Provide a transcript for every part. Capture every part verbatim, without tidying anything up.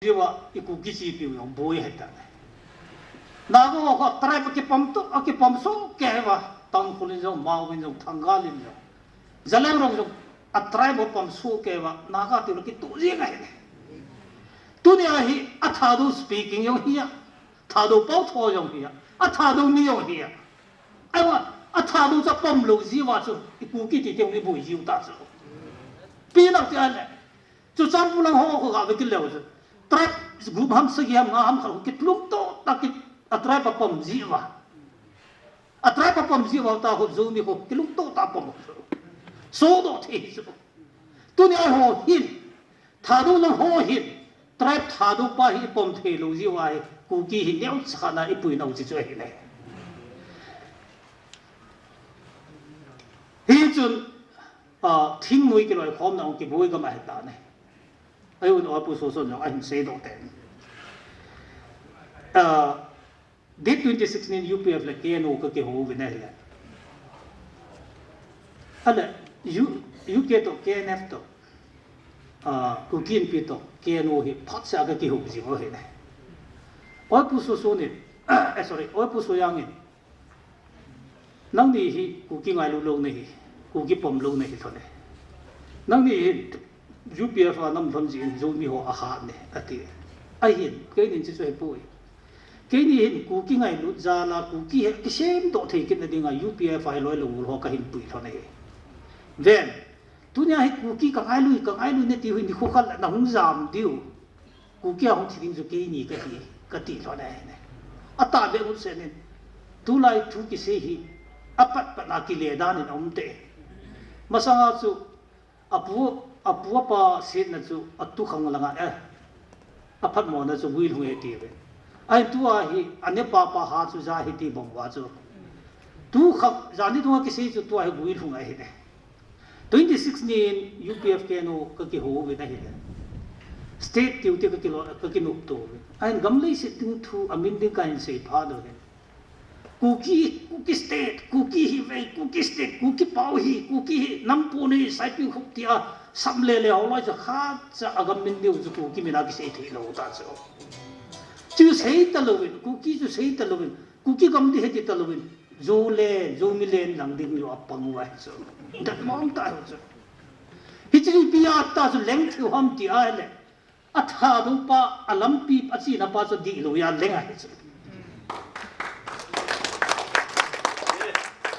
jiuva, i Kuki chepiu jong boi ahitai. Naga ho kho tribe akipom to, akipom sohkei uva, Tangkhul in jong, Mao in jong, Thangal in jong, Zeliangrong jong, a tribe ho pom sohkei uva, Naga tiu le kitoh jing ahi. Tunia hi a Thadou speaking jong hi a, Thadou pao tho jong hi a, a Thadou mi jong hi a. Ahivang a Thadou chu apom lou jiuva chu, i Kuki ti teng i boi jiu ta chu. Ipi nati a le, Churachandpur lang ho kho ga ve kit leu chu, tribe group ham, sagi ham, nga ham khat kilungto tah a, a tribe apom jiuva. A tribe apom jiuva ta kho, Zomi kho kilungto tah a pom. Sodoh thei chu. Tunia ho hin, Thadou lang ho hin, tribe Thadou pa hi ipom thei lou jiuva hi, Kuki hi neocha khat na ipui nau chi chu ahi le. Hichun, ah, thingnoi kiloikhomna hung kiboi gam ahitai. Ahi un, Oipu Soson jong ahin seidoh te. Ah, date twenty six nin U P F le K N O kakihou uvin ahile. Ale, U-, U K toh, K N F toh, ah, Kuki Inpi toh, K N O hi phatseh a kakihou jing u ahi ne. Oipu Soson in, eh, sorry, Oipu Soyang in, "Nangni hi Kuki ngailu lou nahi, Kuki pom lou nahi lhon e. Nangni hi U P F a nam lhon jeh in Zomi ho ahat ne," ati. Ahin, keinin hichu ahipoi. Keini hin Kuki ngailut jal a, Kuki hi kisemdoh thei kit na dinga U P F a loi le gol ho kahin pui lhon ahi. Ven, tunia hi Kuki ka ngailu, ka ngailu nati u hi nikho khat le nahung jam diu. Kuki a hung thi ding chu keini kahi, kati lhon ahi ne. Atah be ngut sen in. Tulai thu kisei hi, apat pat a kile dan in aum te. Masanga chu, apu, apu apa setna chu, atukhang langa, eh, aphatmona chu Guilhung e ti ve. Ahin tua hi, anepa pa ha chu Ja hi ti bang uva chu. Tukhang, jani dunga kisei chu tua hi Guilhung ahi ne. Twenty six nin U P F K N O kakihou uvin ahile. State tiu te kakilo, kakinopto uvin. Ahin gam leiset ding thu amin ding kahin sei phat uvin. Kuki, Kuki State, Kuki hi vei, Kuki State, Kuki pao hi, Kuki hi nam pon hi, Saipingkhop tia, sam le le ho loi chu khatcha a gam min diu chu Kuki min a kisei thei lou ta chu. Chu sei ta louvin, Kuki chu sei ta louvin, Kuki gam di he ti ta louvin. Zoland, Zomi land lang ding jong apang uva hi chu. Datmo um tah hi chu. Hichu ipi a tah chu leng thei u ham ti ahile, a Thadou pa, a lampi, a chihna pa chu dihlou a leng ahi chu.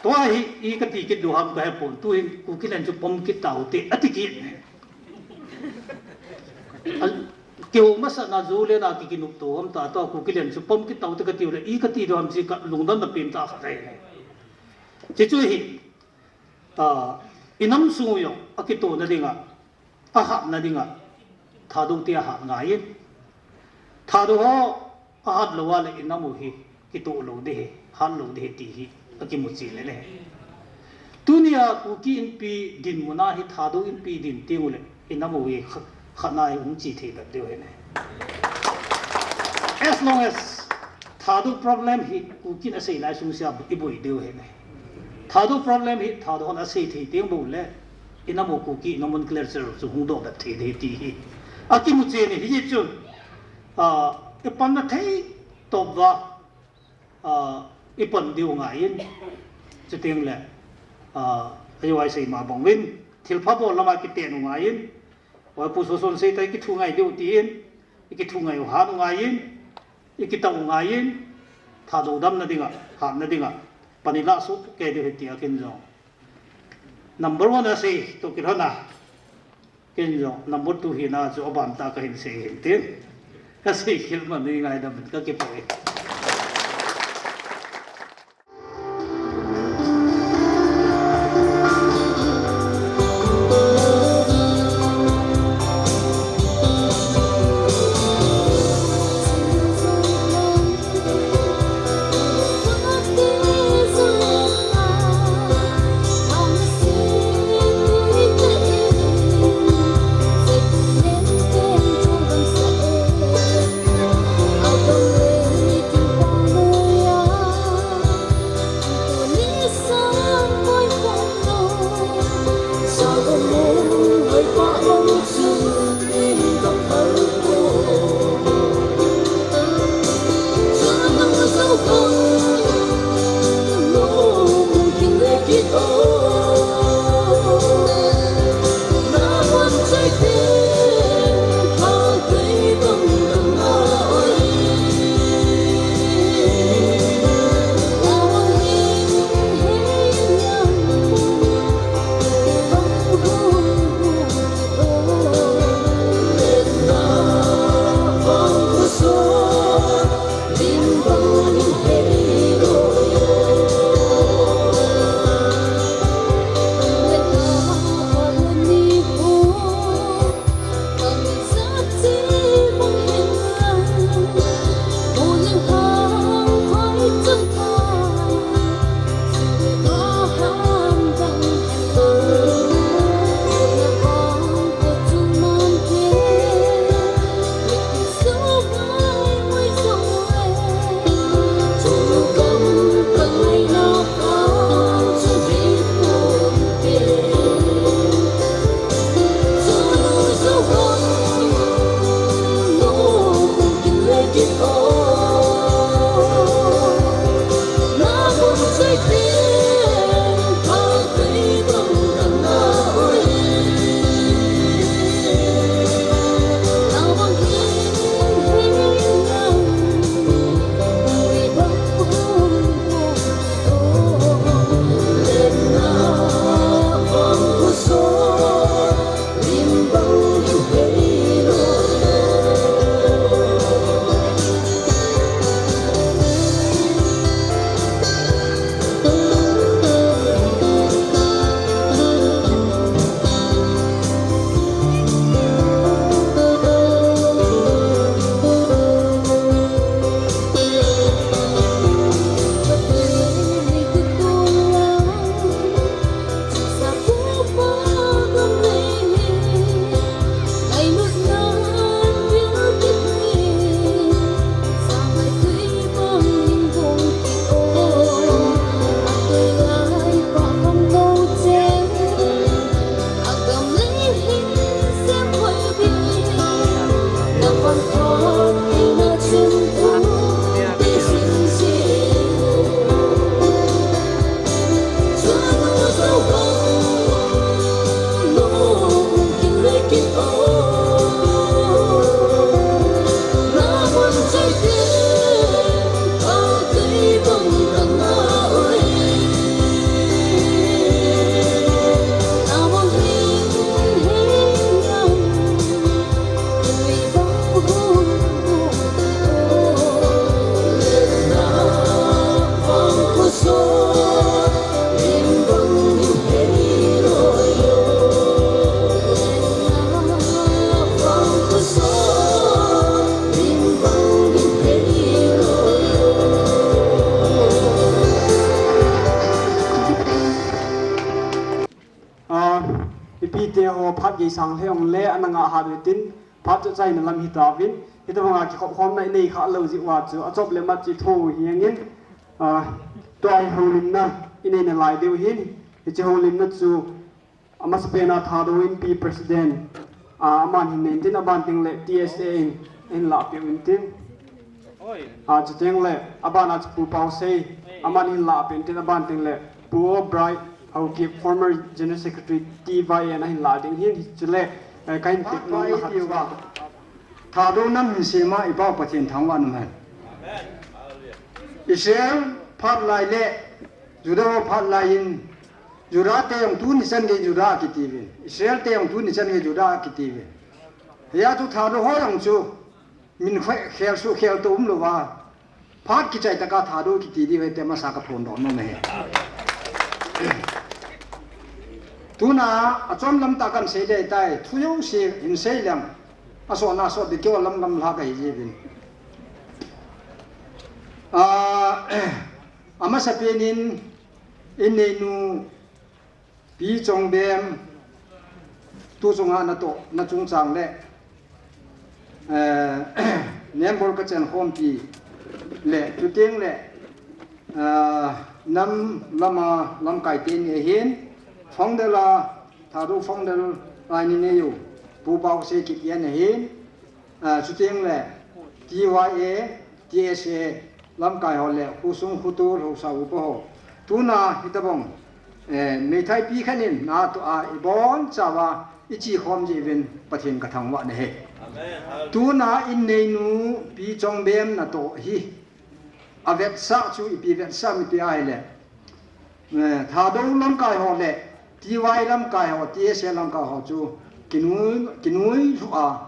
Tua hi i kati kit diu ham kahepon, tuhin Kuki land chu pom kit tau te, ati kit. A, kihou masat na Zoland a ki, kinopto ham ta, tua Kuki land chu pom kit tau te kati u le, i kati diu ham chi kalungdon na pem tah khat ahi. Chuchu hi, ah, i nam sung u jong, akitoh na dinga, ahat na dinga, Thadou te ahat ngai in. Thadou ho, ahat lou a le i nam u hi, kitoh lou ding hi, hat lou ding hi ti hi, akimu chen le ne. Tunia Kuki Inpi dinmun a hi Thadou Inpi din teng u le, i nam u hi kha-, khat na hi hung che thei bep diu ahi ne. As long as Thadou problem hi Kuki in asei lai sung sia i boi diu ahi ne. Thadou problem hi Thadou hon asei thei teng bou le, i nam u Kuki nomenclature chu hung doh bep thei ding hi ti hi. Akimu chen hi, hichun, ah, i panna thei top uva, ah, i pan diu ngai in. Chuteng le, ah, ajo a i sei ma bang uvin, thilpha bol lama kiten u ngai in. Oipu Soson sei tai, i kithu ngai diu tin, i kithu ngai u hat u ngai in, i kitah u ngai in, Thadou damna dinga, hatna dinga, pan i lah soh kei diu ahi tia ken jong. Number one a sei toh kilhon a. Ken jong number two hina chu aban tah kahin sei hin tin. Kasei khel man nei ngaidam in kakipah e. sang lheh ong le ana ngah hat u tin, phat chu achaina lam hitauvin, hitobanga kikhop khomna inei kha lou jeh uva chu, achop le mat chu itho u hi angin, ah, tua hi houlimna inei nalai diu ahin, hiche houlimna chu, amasapen a Thadou Inpi President, ah, aman hin nei intin, aban teng le T S A in, ahin lahpeh u intin. Ah, chuteng le, aban a chu Pu Pausei, aman hin lahpeh intin, aban teng le, Pu O'Bright Haokip, former General Secretary T Y A in ahin lah ding ahin, chule, eh, kahin tep nom na khat chu. Thadou nam hin sema i Pa Pathen thangvah in um hen. Israel phat lai le, Juda ho phat lai in, Juda te jong tuni chan gei Juda akiti uvin. Israel te jong tuni chan gei Juda akiti uvin. Hia chu Thadou ho jong chu, min khe-, khel suh khel to umlou va. Phat kichai tah a Thadou kiti diu ahi ti masa kaphondoh nom ahi. Tuna, achom lam tah a kahin sei ding ahitai, thu jouse hin sei leng. Asot na sot ding keu lam lam lha kahi jiuvin. Ah, amasapen in, inneinu Pi Chongbem, tu chunga natoh, na chungchang le, eh, member kachen khompi le, chuteng le, eh, nam lama lamkai teni ahin, founder la, Thadou founder la ni neiyu, Pu Pausei Kipgen ahin, ah, chuteng le, T Y A, T S A, lamkai ho le, khosung khotol haosa upa ho. Tuna hitobang, eh, meithai pi khat in natoh a ibon chauva iche khom jeh uvin Pathen kathangvah in ahi. Amen. Tuna inneinu Pi Chongbem natoh hi. Avetsah chu ipi vetsah em iti ahile. Eh, Thadou lamkai ho le, T Y A lamkai ho, T S A lamkai ho chu kinui, kinui lhu a.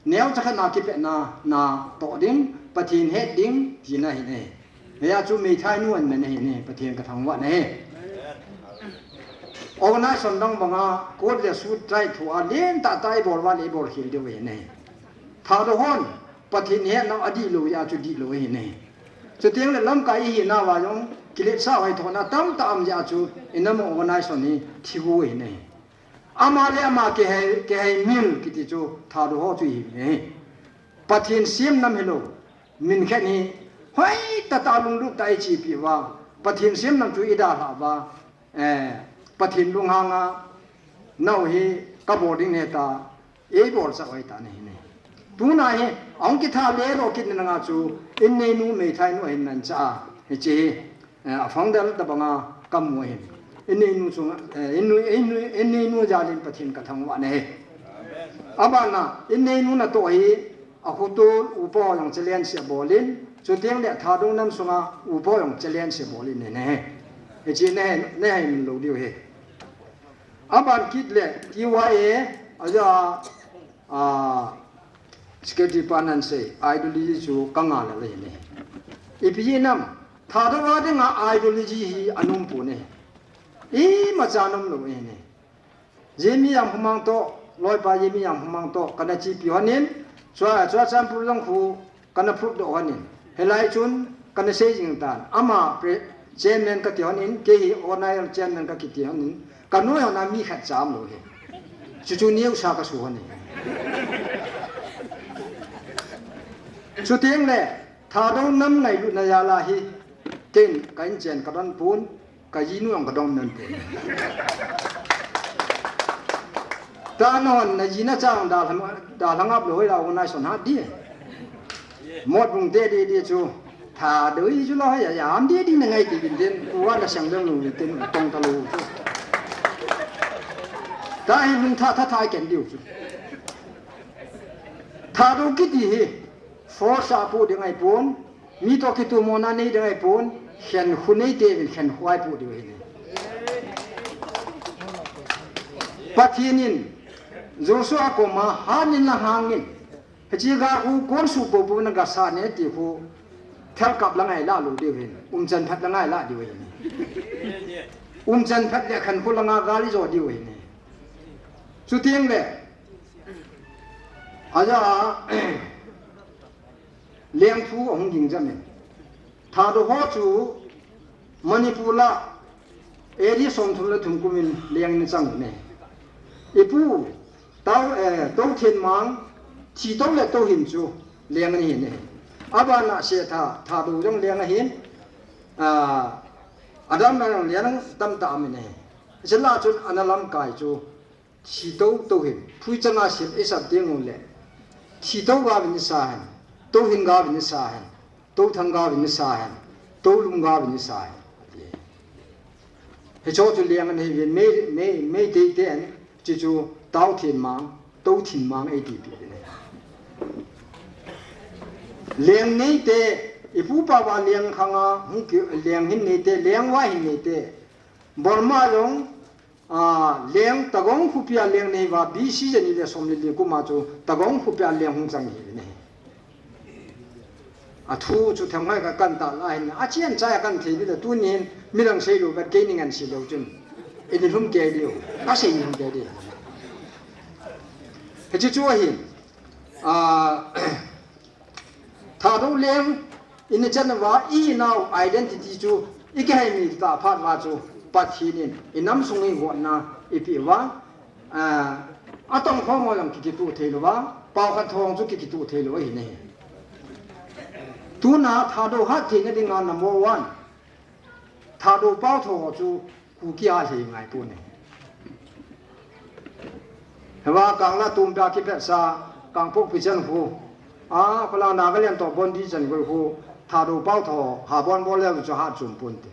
Neocha khat na kipehna, natoh ding, Pathen het ding, tina ahi ne. Hia chu meithainu ahin man ahi ne, Pathen kathangvah in ahi. Organization dang banga, coat le suit tie thu a, lentah tah a ibol uva le ibol khel diu ahi ne. Thadou hon, Pathen hetna adihlou jeh a chu dihlou ahi ne. Chuteng le lamkai ihinauva jong, kiletsah hoithona tamtah um jeh a chu, inam organization hi, thigou ahi ne. Ama le ama kihei, kiheimil kiti chu Thadou ho chu ihi uve. Pathen sem nam hilou. Min khat hi hoitah tah a lunglut tah a ichepi uva. Pathen sem nam chu idalhah uva. Eh, Pathen lunghang a nao hi kabol ding ahi tia eibolsah u ahitai ne. Tuna hi, ahung kitha lelo kit nanga chu, inneinu meithainu ahin manchah a, hiche hi, eh, a founder tabanga kamu ahin. Inneinu chunga, eh, innu, innu, inneinu jal in Pathen kathangvah in ahi. Abana, inneinu natoh hi, akhotol upa ho jong challenge abol in, chuteng le Thadou nam sunga upa ho jong challenge abol in ahi ne. Hiche nahe, nahe min lou diu ahi. Aban kit le, T Y A, aja, Ah, secretary pan ahin sei, ideology chu kangai lel ahi ne. Ipi hinam, Thadou a dinga ideology hi anom poi ne. Imacha anom lou ahi ne. Jimi Yamkhomang toh, loipa Jimi Yamkhomang toh, kana chepi hon in, chua, Churachandpur lang khu, kana phutdoh hon in. Hilai chun kana sei jing tan. Ama pre-, chairman kati hon in, kei hi organization chairman kakiti hon in. Kanoi hon a mi khat cha umlou hi. Chuchu neocha kasu hon in. Chuteng le, Thadou nam ngailutna jal a hi. Ken, ka inchen kadon pon. Kajinu jong kadong nan pon. Tana hon naji nacha dalha, dalha ngap lou hoi la organization hat di. Motbung te di di chu. Thadou hi chu lou hoi a, jam di di nangai ti bin din. Kuva naseng dong lou din tong talou chu. Tahi lungtha tha tha ken diu chu. Thadou kiti hi. Force a pu ding ahipon. Mi toh kitumona nei ding ahipon, khenkhu neite uvin khenkhu a ipoh diu ahi ne. Pathen in Joshua koma, hat in lang hang in, hiche ga khu kon suh popo na gasat ne ti khu, thalkap lang a ilah lou diu ahi, umchan phat lang a ilah diu ahi ne. Umchan phat le khenkhu lang a gal ijo diu ahi ne. Chuteng le, aja, leng thu ahung ging jam in. Thadou ho chu Manipur a A D somthum le thum kum in leng in achang u ahi. Ipu, Tao, eh, Tou Thin Mang, Thi Tou le Tou Hin chu leng ana hin ahi. Abana Setha, Thadou jong leng ahin, ah, Adam na jong leng tamtah aum in ahi. Chule chun ana lamkai chu, Thi Tou Tou Hin, phui changa sil i sap ding u le, Thi Tou gavin i sa hen, Tou Hin gavin i sa hen, Tou Thang gavin i sa hen, Tou Lum gavin i sa hen. Hicho chu leng ana hi ve, Mei, Mei, Meitei ten, chi chu Tao Thin Mang, Tou Thin Mang ei ti pi ve ne. Leng nei te, i pu pa va leng khanga, hung ki, leng hin nei te, leng va hin nei te. Burma jong, ah, leng Tagong khopia leng nei va, B C jani le som le li kuma chu Tagong khopia leng hung chang hi ve ne. A thu chu themhai ka kan ta la hin, a chian chai a kan thei di le, tunin midang sei lou, ka kei ni ngan sei lou chun. I ni lhum kei diu, ka sei ni lhum kei diu. Hichi chu ahin, ah, Thadou leng, i ni chan va, i nau identity chu, i kihei mi ta phat va chu, Pathen in, i nam sung i votna, i pi va, ah, a tong khom ho jong ki, kituh thei lou va, pao khat thong chu ki, kituh thei lou ahi ne. Tuna Thadou hat theina dinga number one. Thadou pao tho chu Kuki a lhei ngai pon e. Hiva Kangla tum pia kipet sa, Kangpokpi chan khu. A, khola Nagaland to Bondi chan khu khu. Thadou pao tho, ha bon bol le chu hat chom pon te.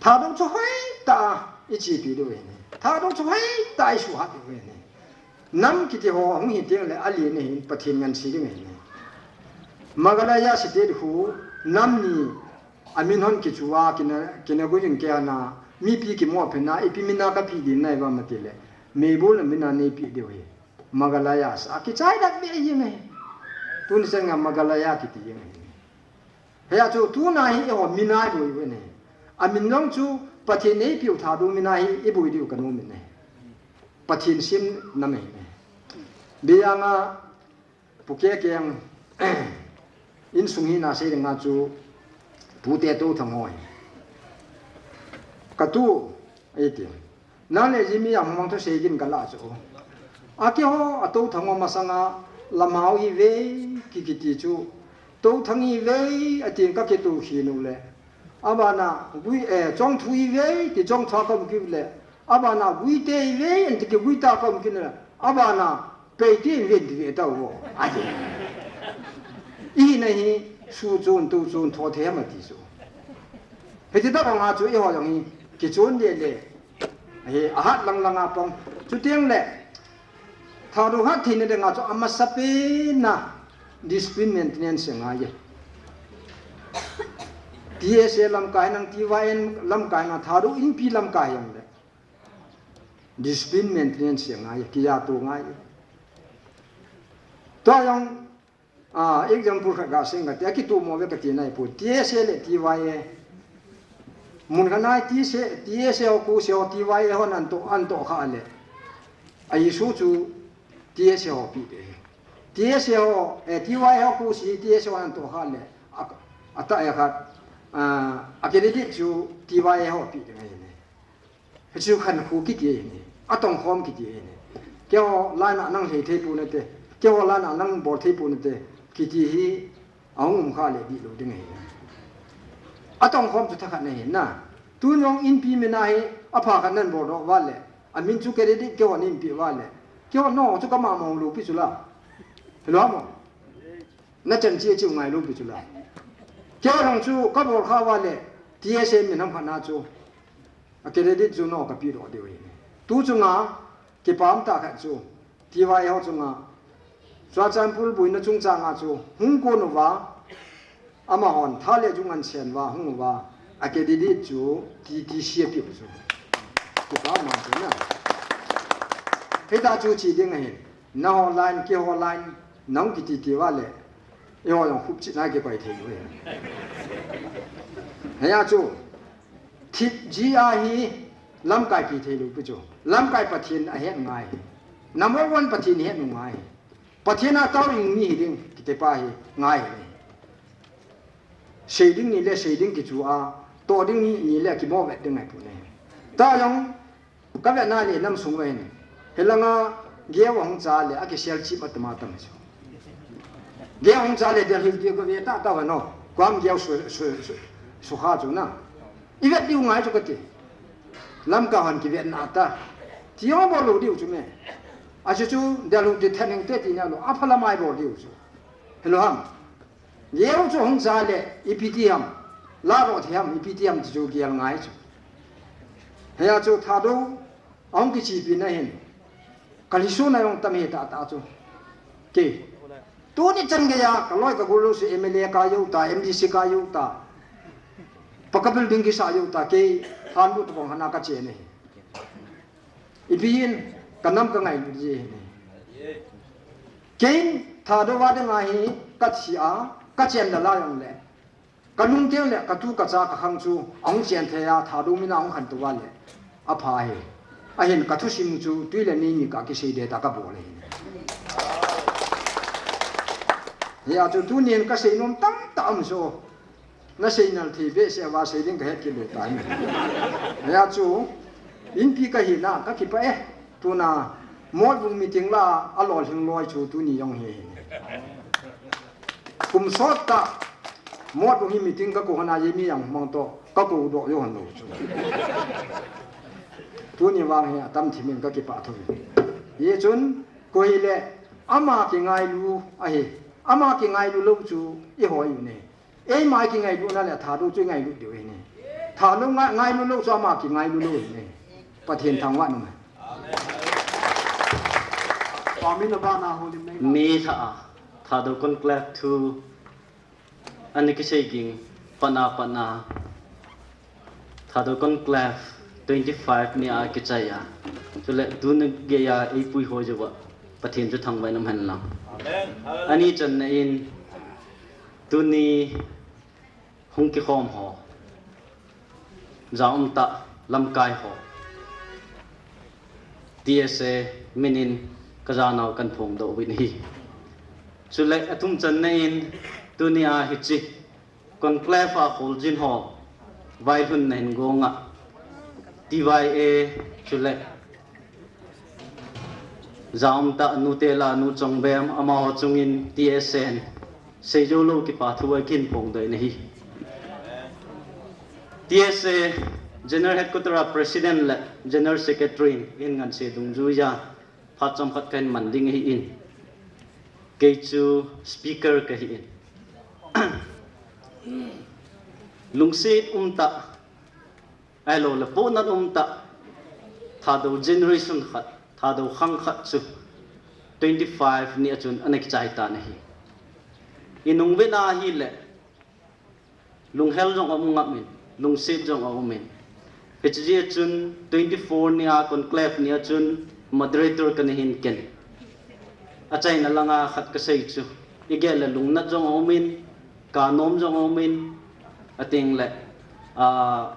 Thadou chu hoi ta i chi pi diu ahi ne. Thadou chu hoi ta i suhat diu ahi ne. Nam kiti ho hung hi teng le a li ne hin Pathen ngan si ding ahi ne. Meghalaya state khu nam ni a min hon kichu a kina, kina gu jing ke ana mipi kimo phen na ipi mina ka pi din nai ba mati le. Meibol na mina nei pi diu ahi. Meghalaya sa kichai dak be ahi ne. Tun sen nga Meghalaya kiti ahi ne. Hia chu tuna hi eiho mina i boi u ne. A min jong chu Pathen nei piu Thadou mina hi i boi diu ka nom in ne. Pathen sim na me ne. Bia nga pu ke keng insung hi na sei nga chu pu te to thang hoi. Ka tu e ti. Nang le Jimmy a mang thu sei gin ka la chu. A keiho a To Thang ho masanga Lamhao hi ve ki kiti chu. To Thang hi ve a tin ka kitu khi nu le. Abana Gui, eh, Chongthu hi ve ti Chongthu ka um ki le. Abana Guite hi ve an ti ki Guita ka um ki le. Abana Peiti in ven ti ve ta u. A ti. I na hi su chun tu chun tho the ma ti chu. Hiti ta ka nga chu eiho jong hi kichun le le. Hi, a hat lang lang a pang. Chuteng le, Thadou hat theina dinga chu a masapen na discipline maintenance ngai e. T S A lamkai nang T Y N lamkai na Thadou inpi lamkai yang le. Discipline maintenance ngai e, kiya tu ngai e. Tua jong Ah, example khat ga sing ka ti, a kitu mo ve ka ti nai pu. T S A le T Y A. Mun khat nai T S A, T S A ho ku se ho T Y A ho nan to, an to kha le. A isu chu T S A ho pi de. T S A ho, eh, T Y A ho ku si T S A ho nan to kha le. A, a ta ya khat, ah, a credit chu T Y A ho pi de ngai ne. Hichu khan khu kiti ahi ne. A tong khom kiti ahi ne. Keiho line a nang lhei thei pu na te. Keiho line a nang bol thei pu na te. Kiti hi a hung um kha le di lo ding ahi ne. A tong khom chu thakhat na hi na. Tu nong inpi mina hi a pha khat nan bol ro va le. A min chu credit keiho nin pi va le. Keiho no chu ka ma mo lo pi chu la. Hello mo. Na chan chi chi ngai lo pi chu la. Keiho chu ka bol kha va le. T S A min ham khat na chu. A credit chu no ka pi doh diu ahi. Tu chunga kipah tah khat chu T Y A ho chunga Churachandpur buina chungchang a chu hung kon uva amahon tha le jung an sen uva hung uva a credit chu T T C a pi u chu kipah man chu na. Hita chu chi ding ahi. Naho line, keiho line, nang kiti ti va le. Eiho jong khup chi na kikoi thei u ahi. Hia chu Thip ji a hi lamkai pi thei lo pi chu. Lamkai Pathen a het ngai. Number one Pathen het ngai. Pathen a tao ring mi hi ding kiti pa hi ngai. Sei ding ni le sei ding kichu a, to ding ni, ni le kimo vet ding ngai pu ne. Ta jong Ka ve na le nam sung ve ni. Helanga geu hong cha le a ki sel chip atama tam so. Geu hong cha le Delhi ti ko ve ta ta no. Kuam geu su su su su kha chu na. I vet diu ngai chu ka ti. Lamka hon ki vet na ta. Ti ong bol lo diu chu me. A chu chu Delhi ti thaneng te ti na lo. A phala mai bol diu chu. Hello ham. Geu chu hong cha le ipi ti ham. La ro thi ham ipi ti ham ti chu gel ngai chu. Heya chu Thadou Ahung kichipi na hin. Kalisuna jong tam hi ta ta chu. Ke. Tuni chan geiya, ka loi ka gol lou si M L A ka jao ta, M D C ka jao ta. Paka building kisa jao ta, ke, han bu tu kong hana ka che ne. Ipi hin, ka nam ka ngailu ji ne. Kein, Thadou va ding ahi, ka thi a, ka chen da la jong le. Ka nung teng le, ka tu ka cha ka khang chu, ahung chen thei a, Thadou min a ahung khantou va le, a pha hi. Ahin ka thusim chu, tui le ni ni ka kisei de ta ka bol ahi. Hia chu tunin ka sei nom tam ta am so. Na sei nal thei be se va sei ding ka het kit lo ta hi. Hia chu, inpi ka hi na, ka kipa e. Tuna, Motbung meeting la, a lolhing loi chu tuni jong hi. Kum sot ta, Motbung hi meeting ka ko hana ye mi jang mang to, ka ko do yo han lo chu. Tuni vang hi atam thimin ka kipa tho. Ye chun, ko hi le, ama ki ngailu, ahi, ama ki ngailu lo chu, i hoi u ne. Eima kingailutna le Thadou chu ingailut diu ahi ne. Thadou ngai, ngailut lou chu ama kingailut lou ahi ne. Pathen thangvah in um hen. Amen. Amen. Abana holim nei. May lha a Thadou Conclave thu ana kisei ging, patna patna Thadou Conclave twenty-five ni a kichai a. Chule tuni geiya eipui ho jouva Pathen chu thangvah in um hen lang. Amen. Ani channa in tuni hung kikhom ho, jaum tah lamkai ho, T S A minin ka janau kan phongdoh uvin ahi. Chule athum channa in tuni a hiche conclave a kholjin ho vailhunna hin gonga T Y A chule jaum tah Nu Tela, Nu Chongbem, amaho chungin T S A in seijou lou kipathu a kin phongdoh in ahi. T S A General Headquarter a President le General Secretary in nganse dungjuiya phat chomkhat kahin man ding ahin, kei chu Speaker kahin. Lungset umtah, ahilou le pohnat umtah, Thadou generation khat, Thadou khang khat chu twenty-five ni a chun ana kichai tan ahi. Inung vetna ahile, lunghel jong aum ngam in, lungset jong aum in. Hiche jeh a chun twenty-four ni a conclave ni a chun moderator kana hin ken. Achaina langa khat kasei chu, igel le lungnat jong aum in, kanom jong aum in, ateng le, ah,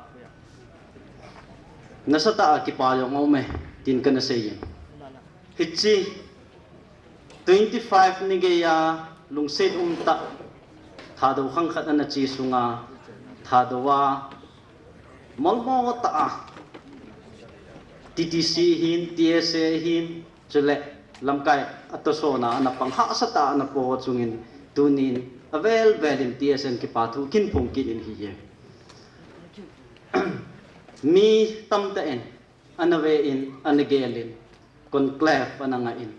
nasatah a kipa jong aum e, tin kana sei in. Hiche twenty-five ni geiya lungset umtah Thadou khang khat ana che sunga Thadou a molmo tah a T T C hin, T S A hin, chule lamkai atosona ana pang hahsatah a ana po chungin tunin avel vel in T S A in kipathu kin phong kit in ahi e. Mi tamtah in ana ve in, ana gel in, conclave ana ngah in.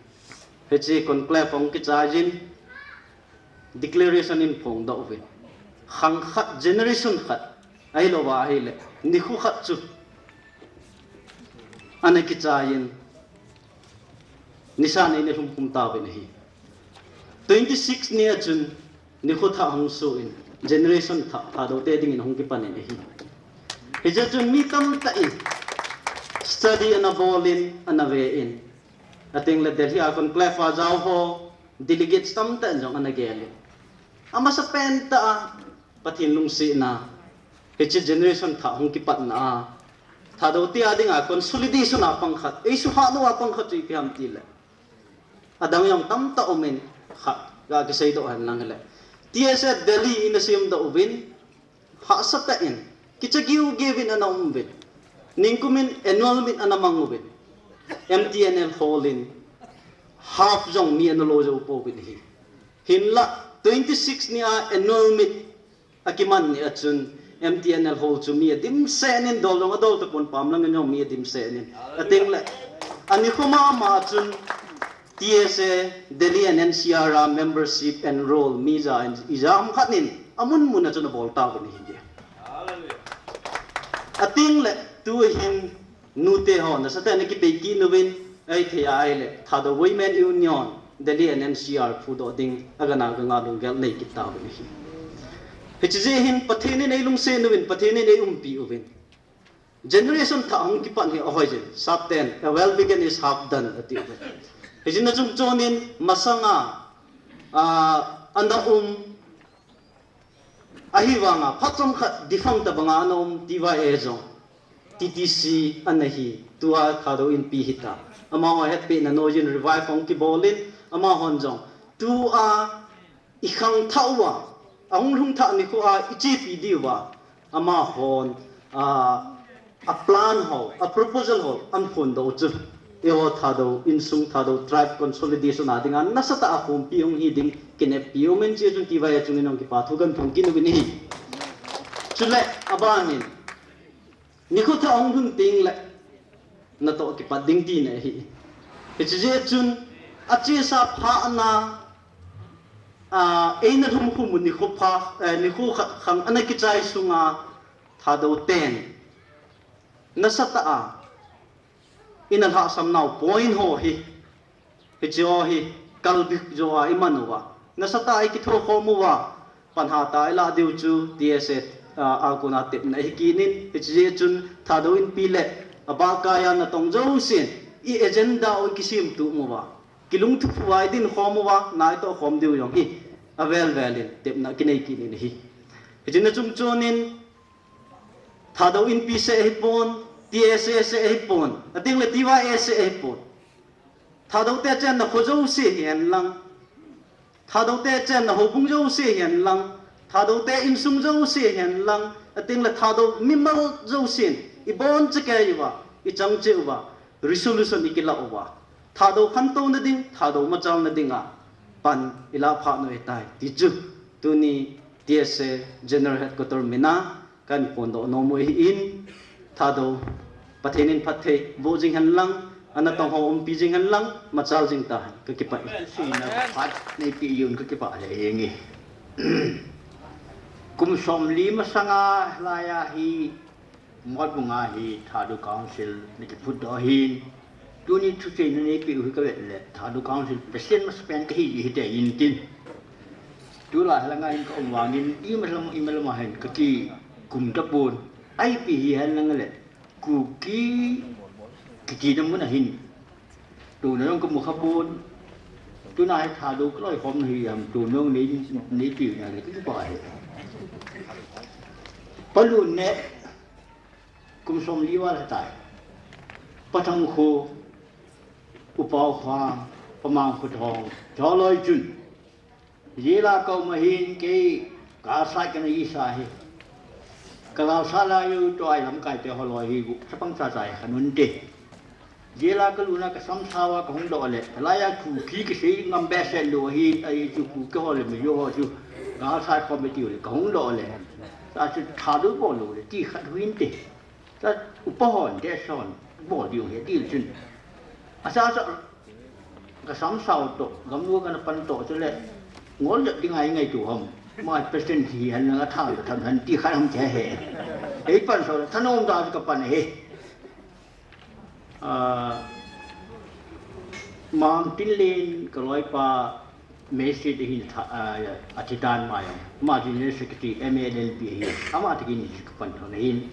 Hiche conclave ahung kichai jin, declaration in phongdoh uvin. Khang khat, generation khat, ahilouva ahile, nikho khat chu ana kichai in, nisan eina lhum khum tauvin ahi. Twenty-six ni a chun, nikho thah hung soh in, generation thah, Thadou te dingin hung kipan in ahi. Hijeh chun mi tamtah in study ana bol in, ana ve in. Ateng le Delhi a conclave a jao ho, delegates tamtah in jong ana gel in. Amasapen tah a, Pathen lungsetna, hiche generation thah hung kipatna a, Thadou te a dinga consolidation a pang khat, eisuhhat lou a pang khat chu ipi ham tile. Adang jong tamtah um in, khat, ga kiseidoh hen lang hile. T S A Delhi in asem doh uvin, hahsatah in, kicha giu giu vin ana um uvin. Ningkumin annual meet ana mang uvin, M T N L hall in half jong mi ana lo jou pouvin ahi. Hinlah twenty six ni a annual meet akiman ni a chun M T N L hall chu mi adimset in, dol jong adol tapon, pam lang in jong mi adimset in. Atengle, ani khoma ma chun T S A Delhi and N C R a membership enroll mi ja in, ijat ham khat in amun mun a chun abol tauvin ahi. Atengle, tuhin nute ho nasatah in ana kipei kit uvin, ahithei a ahile Thadou Women Union Delhi and N C R phudoh ding a gana ganga lunggel nei kit tauvin ahi. Hiche jeh hin Pathen in eilungset uvin, Pathen in eiumpi uvin. Generation thah hung kipan hi ahoi jin, Sapten, a well begun is half done, ati uvin. Hiche na chungchon in masanga, ah, ana um, ahivanga phat chomkhat defunct tabanga ana um T Y A jong T T C ana hi, tua Thadou Inpi hita. Amaho hetpehna noiyin revive hung kibol in, amahon jong tua ikhangthah uva, ahung lhung thah nikho a ichepi diuva, amahon, ah, a plan ho, a proposal ho ana phondoh u chu, eiho Thadou insung, Thadou tribe consolidation a dinga nasatah a khompi hung hi ding kineppi umin, hiche chun T Y A chungin jong kipa thu kahin phong kit uvin ahi. Chule aban in, nikho thah hung lhun tengle natoh kipat ding tina ahi. Hiche jeh chun achesa phat na, ah, eina lhumkhum u nikho pha, eh, nikho khat khang ana kichai sunga Thadou ten nasatah a ina lhahsam nau point ho hi, hiche ho hi kalbik jo a iman uva, nasatah a ikithokhom uva, pan hatah a ilah diu chu T S A, ah, a kona tepna ahi kit in, hiche jeh chun Thadou Inpi le abahkai a natong jousen i agenda u ikisem tup uva, kilungthim uva idin khom uva, na itoh khom diu jong hi avel vel in tepna kinei kit in ahi. Hiche na chungchon in Thadou Inpi seh ahipon, T S A seh ahipon, atengle T Y A seh ahipon. Thadou te chenna kho jouse hihen lang, Thadou te chenna houbung jouse hihen lang, Thadou te insung jouse hihen lang, atengle Thadou mimal jousen ibonchauva, ichang cheh uva, resolution ikilah uva, Thadou khantouna ding, Thadou machalna dinga pan ilah phah u ahitai ti chu tuni T S A General Headquarter mina kahin phondoh nom u ahin, Thadou Pathen in phattheiboh jing hen lang, anatong ho umpi jing hen lang, machal jing tahen, kakipah e. Seina phat neipeh uvin kakipah lheh jenge. Kum somli masanga laiya hi, Motbung a hi Thadou Council nakiphutdoh ahin, tuni thucheina neipeh u hi kavet le Thadou Council President masapen kahi ji hite intin. Tulai langa hin kaum vangin imalam imalam a hin kakikum tapon. Ipi hihen lang le Kuki kitina mun a hin touna jong kamu khapon. Tuna hi Thadou kaloikhomna hi ham, touna jong nei, neipeh u na le kakipah e. Palun ne, kum somli val ahitai. Pathang kho, Upao kho, Pamang kho thong, choloi chun. Jail a kaum ahin kei kasai kana isa hi. Kagaosah lai u toh ai lamkaite holoi hi gu, chapang chacha hi khanunte. Jail a kalutna kasamsauva kahung doh le, laiya Kuki kisei ngam behseh lou ahi, ahi chu Kuki ho le Mizo ho chu, gasai khom e tiu le, kahung doh le. Tachu Thadou bol lou le, ti khat hinte. Ta upa hon, te son, bol diu ahi, ti chun. Asa sa, kasamsau toh, gamnu kana pan toh, chule, ngol le ti ngai ngai tu ham. Ma president hihen lang athal, tham han ti khat ham che he. Ei pan so, thanom da kapan he. Ah, Mang Tinlen kaloipa Messi te hin tha, ah, athitan mai. Ama General Secretary M A L L P ahi. Ama te kin kapan thon hin.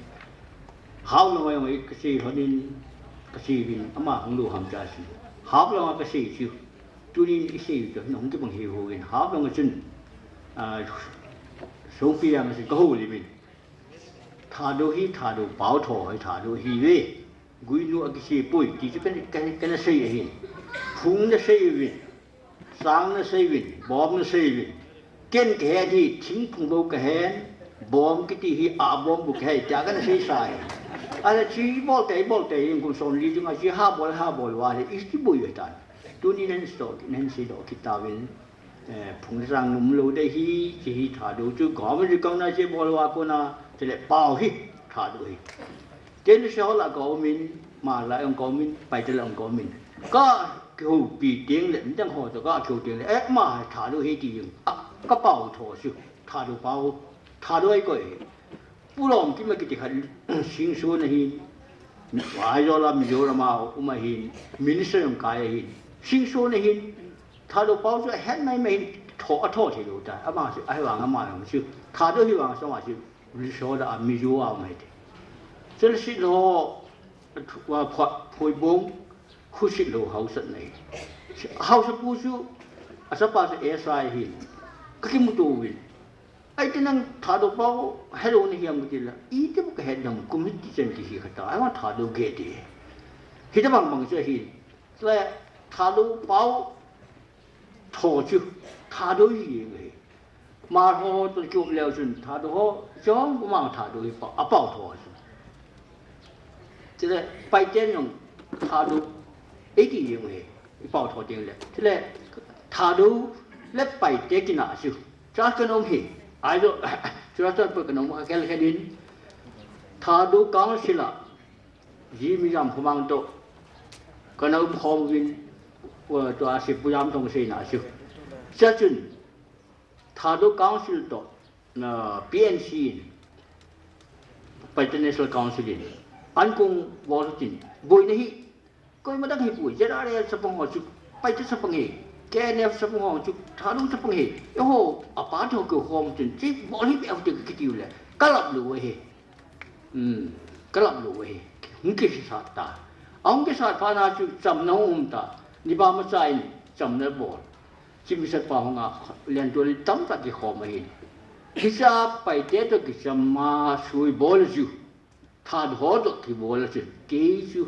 Hao lo kasei honin, kasei vin, ama hung lo ham cha si. Hao lo kasei si. Tunin isei to hin hung kibang hi ho vin. Hao lo chun. Ah, so pi yang si kaho li vin. Thadou hi, Thadou pao tho hi, Thadou hi ve. Guinu akisei poi, ti chu kana, kana, kana sei ahin. Phung nasei uvin. Sang nasei uvin, bom nasei uvin. Ken kahet hi, thingphung bou kahen, bom kiti hi, a bom bou kahe, tia kana seisa ahi. Ahile chi bol tei, bol tei, kum som li chunga chi ha bol, ha bol uva le, i chi boi uve tan. Tuni nen seidoh, nen seidoh kit tauvin, eh, phung le chang um lou ding ahi, chi hi Thadou chu government recognize bol uva kona, chule pao hi, Thadou hi. Teni se ho la government, ma la government, Paite la government. Ka kihoupi teng le, midang ho toh ka kihou teng le, eh, ama Thadou ahi ti jeng. A, ka pao tho chu, Thadou pao, Thadou ahi koi. Pu Lawmkim akiti khat, Singson ahin, Aizawl a Mizoram a um ahin, minister jong kai ahin, Singson ahin, Thadou pao chu ahet mai mai hin, tho, atho thei lou tai. Ama chu, ahivang ama jong chu, Thadou hivang chu ama chu, Risoda a Mizo a um ahi ti. Chule Sitlhou, Phu-, Phuibung, khu Sitlhou haosa nei. Haosa pu chu, achapa chu S I ahin, ka kimuto uvin. Ahi ti nang Thadou pao helou nahi ham kati le, iti bou ka het dam, committee chan kihi khat a, ahivang Thadou geh ti. Hitabang bang chu ahin. Chule Thadou pao tho chu, Thadou hi jeng ahi. Hmar ho toh kikhop leu chun, Thadou ho, jong, ama Thadou hi pao, apao tho chu. Chule Paite jong Thadou, eiti jeng ahi, i pao tho teng le. Chule Thadou le Paite kina chu. Chua kana um hi. Aizawl, Churachandpur kana um a khel khel in. Thadou Council a, G. Mijam Khomang toh kana um khom uvin, uh, tua Sipu Jamthong seina chu. Chua chun, Thadou Council toh, uh, P N C in, Paite National Council in, ankong bol tin, boina hi, koima dang hi poi, Z R A F chapang ho chu, Paite chapang hi, K N F chapang ho chu, Thadou chapang hi, eiho, a party ho kikhom tin, chi bol hi beh u hite kiti u le, ka lap lou u ahi. Hmm, ka lap lou u ahi. Hung kisat ta. Ahung kisat phat na chu chamna hung um ta. Nipa macha in chamna bol. Chief Minister pa hung a, Liantual tamtah kikhom ahin. Hiche a Paite toh kicham a sui bol chu, Thadou ho toh kibol chu, kei chu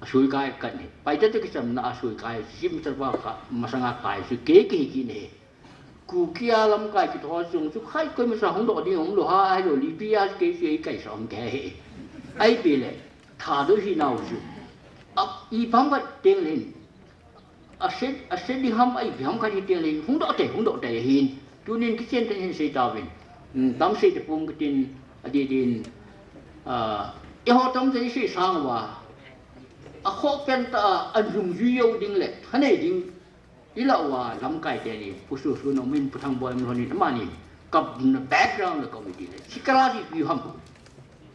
asui kai kani. Paite toh kichamna a sui kai, Chief Minister pa kha, masanga kai chu, kei kihi kit ahi. Kuki a lamkai kiti ho chung chu, khai koima sa hung doh ding umlou ham, ahilou le ipi a kei chu eikai sa um kei ahi. Ahi pi le, Thadou hi nau chu. A, ipi ham khat teng le hin. Ase, ase ding ham, ipi ham khat hi teng le hin. Hung doh tei, hung doh tei ahin. Tunin kichen tah in sei tauvin. Hmm, tam sei tapong kitin, adih din. Ah, eiho tamtah in sei sang uva. Akhoh pen tah a, adungjui jou ding le, thanei ding. Ilah uva lamkai teni, Pu Soso nom in, Pu Thangboi nom in, amani, kap na background le committee le, sikala di pi ham.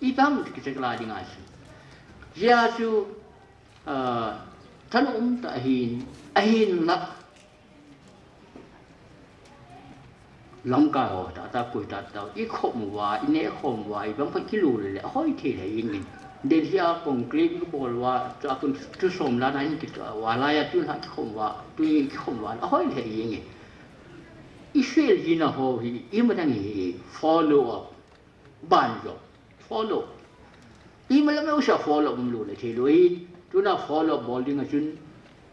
Ipi ham ti kisikala ding ahi. Hijeh a chu, ah, thanom tah ahin, ahinla. Lamkai ho, tah tah koi tah tah, i khom uva, i neh khom uva, i bang phat kilu le le, ahoi thei le jeng in. Delhi a conclave kabol uva, chua kon thu som lana hin kitoh uva, laiya tun ha kikhom uva, tun kikhom uva, ahoi thei jeng in. I fail jina ho hi, imadang hi, follow up. Banjop, follow. Imalam usa follow umlou le thei lou hin, tuna follow bol ding a chun,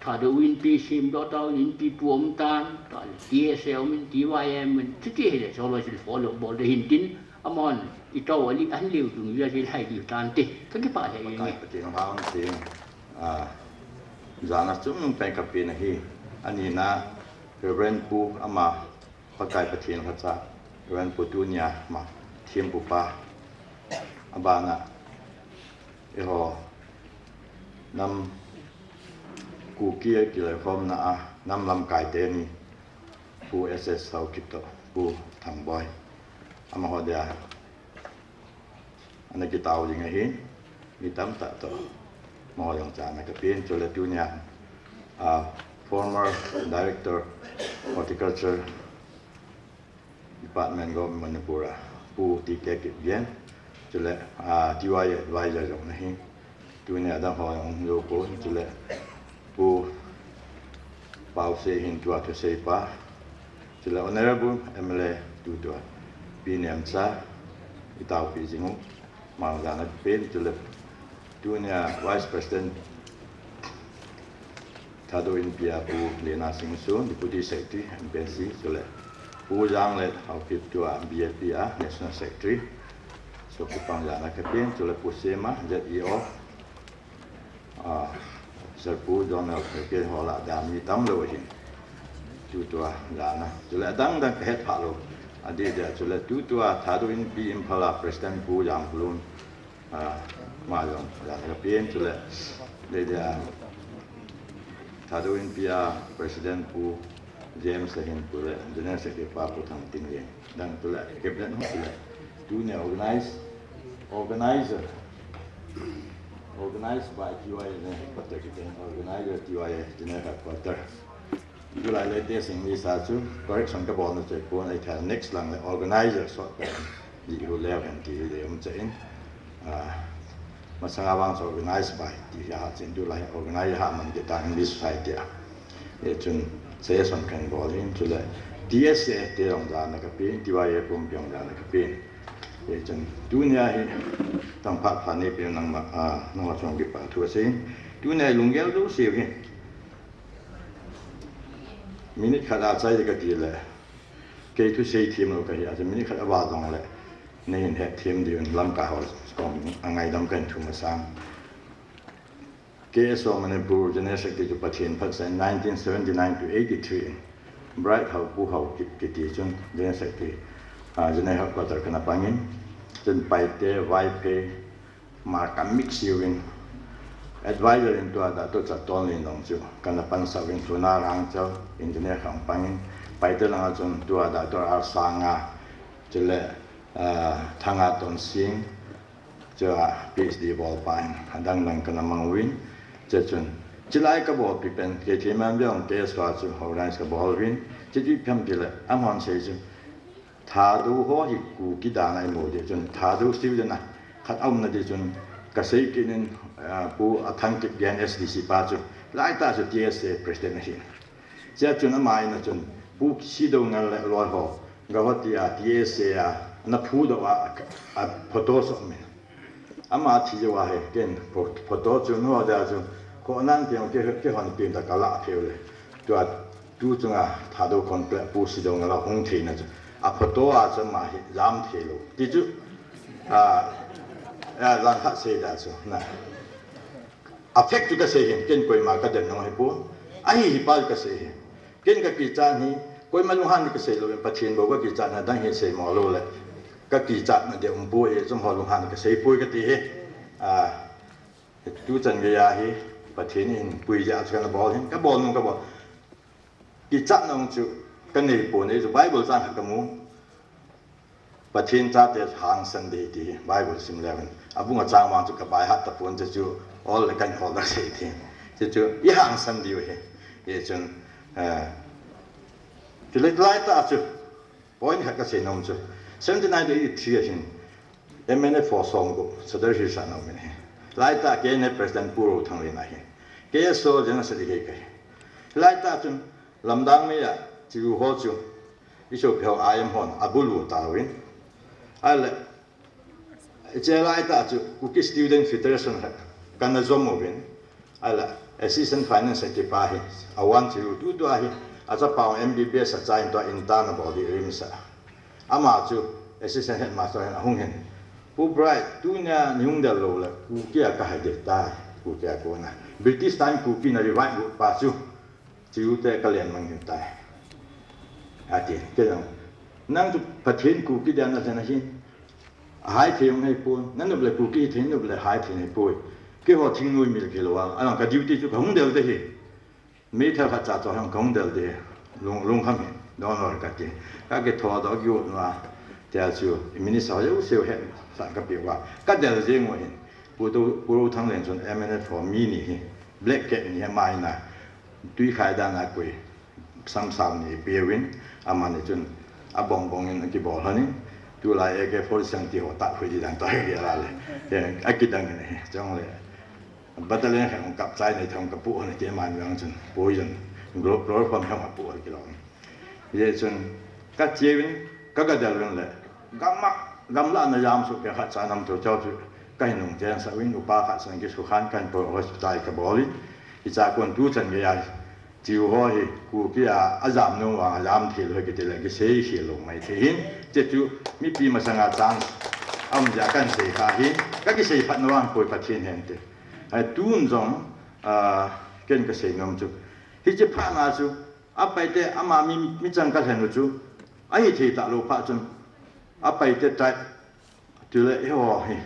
Thadou Inpi semdoh tauvin, Inpi pu um tan, ta le T S A um in, T Y M um in, chuti hile, cholo chun follow bol ding hin tin, amahon, i tao ali, ahin leu dung, ya chil hai diu tan te, ka kipah le Pakai jeng e. Pathen hung tin, ah, jana chom pen ka pen ahi, ani na, Reverend Pu, ama, Pakai Pathen lhacha, Reverend Pu tunia ama thempu pa, abana, eiho, nam Kuki kiloikhomna a, nam lamkai teni, Pu S S Haokip toh, Pu Thangboi, amaho dia, ana kitao ding ahi, mi tamtah toh, amaho jong chana kapen, chule tunia, ah, former Director Horticulture Department Government Manipur a, Pu T K Kipgen, chule, ah, T Y A advisor jong ahi, tunia adang ho jong jou pon, chule, Pu Pausei hin tua thusei pa, chule Honorable M L A tutua, Pi Nemcha, i taopi jing u, Mangzana pen chule tunia Vice President Thadou Inpi a Pu Lena Singson, Deputy Secretary, M P N C, chule Pu Janglet Haokip tua B J P a National Secretary, Kipang jana kapen, chule Pu Sema, Z E O, ah, Sir Pu Donald, kapen ho lah dan mi tamlou ahin. Tutua jana. Chule adang dang kahet phalou. Adeh dia chule tutua Thadou Inpi Imphal a President Pu Jangkholun, ah, ama jong jana kapen, chule adeh dia Thadou Inpi a President Pu James ahin, chule General Secretary pa Pu Thangtinlen. Dang chule cabinet ho chule. Tunia organize, organizer. Organized by T Y A, General Headquarter kiti, organizer T Y A, General Headquarter. Tulai latest English a chu correction kabolna chu pon, ahithei next lang le organizer sot pen. Ji hu leu hen ti le um chen. Ah, masanga vang chu organized by ti hi ahat chen, tulai organize ahat man kit a English society a. Hichun suggestion kahin bol hin, chule T S A te jong jana kapen, T Y A pumpi jong jana kapen. Hichun tunia hi tangphat phat neipen nangma, ah, nangma chunga kipa thu asei. Tunia lunggel jouse hi. Minute khat a chai kati le. Kei thusei themlou kahi a, minute khat aval jongle neihin hetthem diuvin lamkai ho koma ngaidam kahin thum masang. K S O Manipur General Secretary chu Pathen phatsah in nineteen seventy-nine to eighty-three in Bright Hao, Pu Hao ki-, kiti chun General Secretary, ah, General Headquarter kana pangin, chun Paite, Vaiphei, Hmar ka mix uvin, advisor in tua Doctor Chattonlen jong chu kana pansah uvin, Sona Rangchal, engineer khat pangin, Paite langa chun tua Doctor R Sanga, chule, ah, Thanga Tonsing, chua P H D bolpa in, adang dang kana mang uvin, chuchun, chulai kabolpi pen, kei themman jong K S O a chu organize kabol uvin, chuchu ipi ham tile, amahon asei chu, Thadou ho hi Kuki dan a imu ding chun, Thadou student a khat aumna ding chun, kasei kit in, ah, Pu Athangkipgen S D C pa chu, laitah chu T S A president ahi. Chua chun ama in a chun, Pu Sidoungal le aloi ho, Guwahati a T S A a, ana phudoh a, a photo soh min. Ama thi jouva hi, ken pho-, photo chu, nu dia chu, khonan tiang ke, kihon pin ta kala pheu le. Tua, tu chunga Thadou conclave Pu Sidoungal ahung theina chu. A photo a chu ama hi jam theilou. Ti chu, a, a, lang khat sei dia chu, na. A fact chu kasei hin, ken koima kadem nau hipon. Ahi hi pa chu kasei hin. Ken kakichat hi, koima lunghan in kasei lou, Pathen bou kakichat na dang hi sei mo lou le. Kakichat na ding umpoi, chom ho lunghan in kasei poi kati hi. A, tuchan geiya hi, Pathen in puija chu kana bol hin, kabol nung kabol. Kichat nung chu, kanei pon, ei chu Bible chang khat kamu. Pathen chate hangsan ding ti hi Bible sim leu hen. Abung a chang vang chu ka by heart tapon, chuchu all le kahin hol da sei ti. Chuchu i hangsan diu hi. Hichun, eh, chule laitah chu, point khat kasei nom chu. Seventy-nine to eighty-three a hin, M N F ho somgup, Sadar Hills a ana um in ahi. Laitah K N A President Pu Rothanglen ahi. K S O General Secretary kahi. Laitah chun, Lamdang mei a, chu ho chu, i sopi ho I M hon, abulu tauvin. Ahile, hiche laitah chu, Kuki Student Federation khat, kana jom uvin. Ahile, Assistant Finance Secretary pa hi, a one chu, tutua hi, achapa M B B S achai in tua intern abol ding RIMS a. Ama chu, Assistant Headmaster hin ahung hin. Pu Bright, tunia neihung del lou le, Kuki a kahi ding tai, Kuki a kona. British time Kuki na revive got pa chu. Chute kalen mang hin tai. Ati, kei jong. Nang chu Pathen Kuki dia nalhen ahin. Ahai thei jong hipon. Nanop le Kuki thei, nanop le hai thei hipoi. Keiho thingnoi mil kilou a. Alang ka duty chu kahung del ding ahi. Meithal khat cha chu hung kahung del ding ahi. Lung, lungkham hi. Donor kati. Kakitho doh kiu nua. Tia chu, minister ho jouse u hetsah kapeh uva. Kadel jeng u ahin. Pu Rothanglen chun M N F ho mi ni hi. Black Cat ni ama in a, twikhai dan a koi, samsau ni peuvin, amani chun abong bong in akibol lhonin, tulai A K forty-seven ti ho tah khui di dan tah hi la le, akidang in ahi, chule, battalion khat hung kap chai nei thong kapu hon keiman vang chun, poison, chloroform hung apu hon kilou. Hichun, kache uvin, ka, kadel uvin le, gamla, gamla na jam suh kei khat cha nam to chau chu, kahin nung chen sah uvin, upa khat sang kisukhan kahin po hospital kabol in, hicha kon tuchan geiya, chu ho hi, Kuki a, ajam nung vang, ajam thei lou kiti le, kisei khel lou mai thei hin, chuchu, mipi masanga chance, Aum jeh a kahin sei kha ahi, kakisei phat na vang poi Pathen hen te. Hai tun jong, ah, ken kasei nom chu. Hiche phat na chu, a Paite ama mi, mi chang kalhen u chu, ahithei talou phat chun, a Paite tribe, tule eiho hi,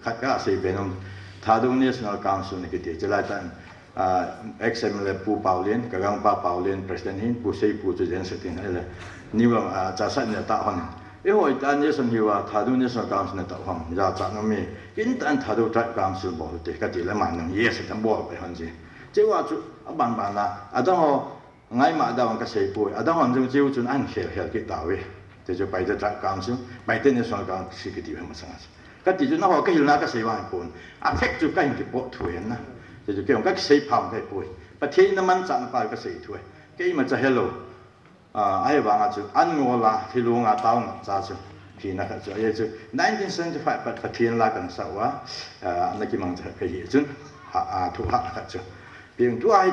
khat kasei be nom, Thadou National Council na kiti, chulai tan, ah, ex M L A Pu Paolian, ka gangpa Paolian, President hin, Pu Seipu chu General Secretary hin le, ni vang, ah, cha sat ne ta hon. Eiho ita nation hiuva, Thadou National Council na ta hon, ja cha no mi, kin tan Thadou Tribe Council bol te, kati le man nang, yes, tan bol pe hon ji. Cheuva chu, aban ban la, adang ho, ngaima adang kasei poi, adang hon jong cheu chun ahin khel khel kit tauve. Te chu Paite Tribe Council, Paite National Council kiti ve masang a. Kati chu naho kahilna kasei vang pon. A fact chu kahin report thu hen na. Te chu kei jong kasei pham kai poi. Pathen in amanchah na pa kasei thu e. Keima cha hello. Ah, ahivang a chu an ngol a, thilung a tao ngap cha chu. Thina khat chu. Ahi chu nineteen seventy-five pat Pathen la kana sa uva. Ah, ana kimang cha khat kahi chun. Ha, ah, thu ha khat chu. Pieng tu ahi.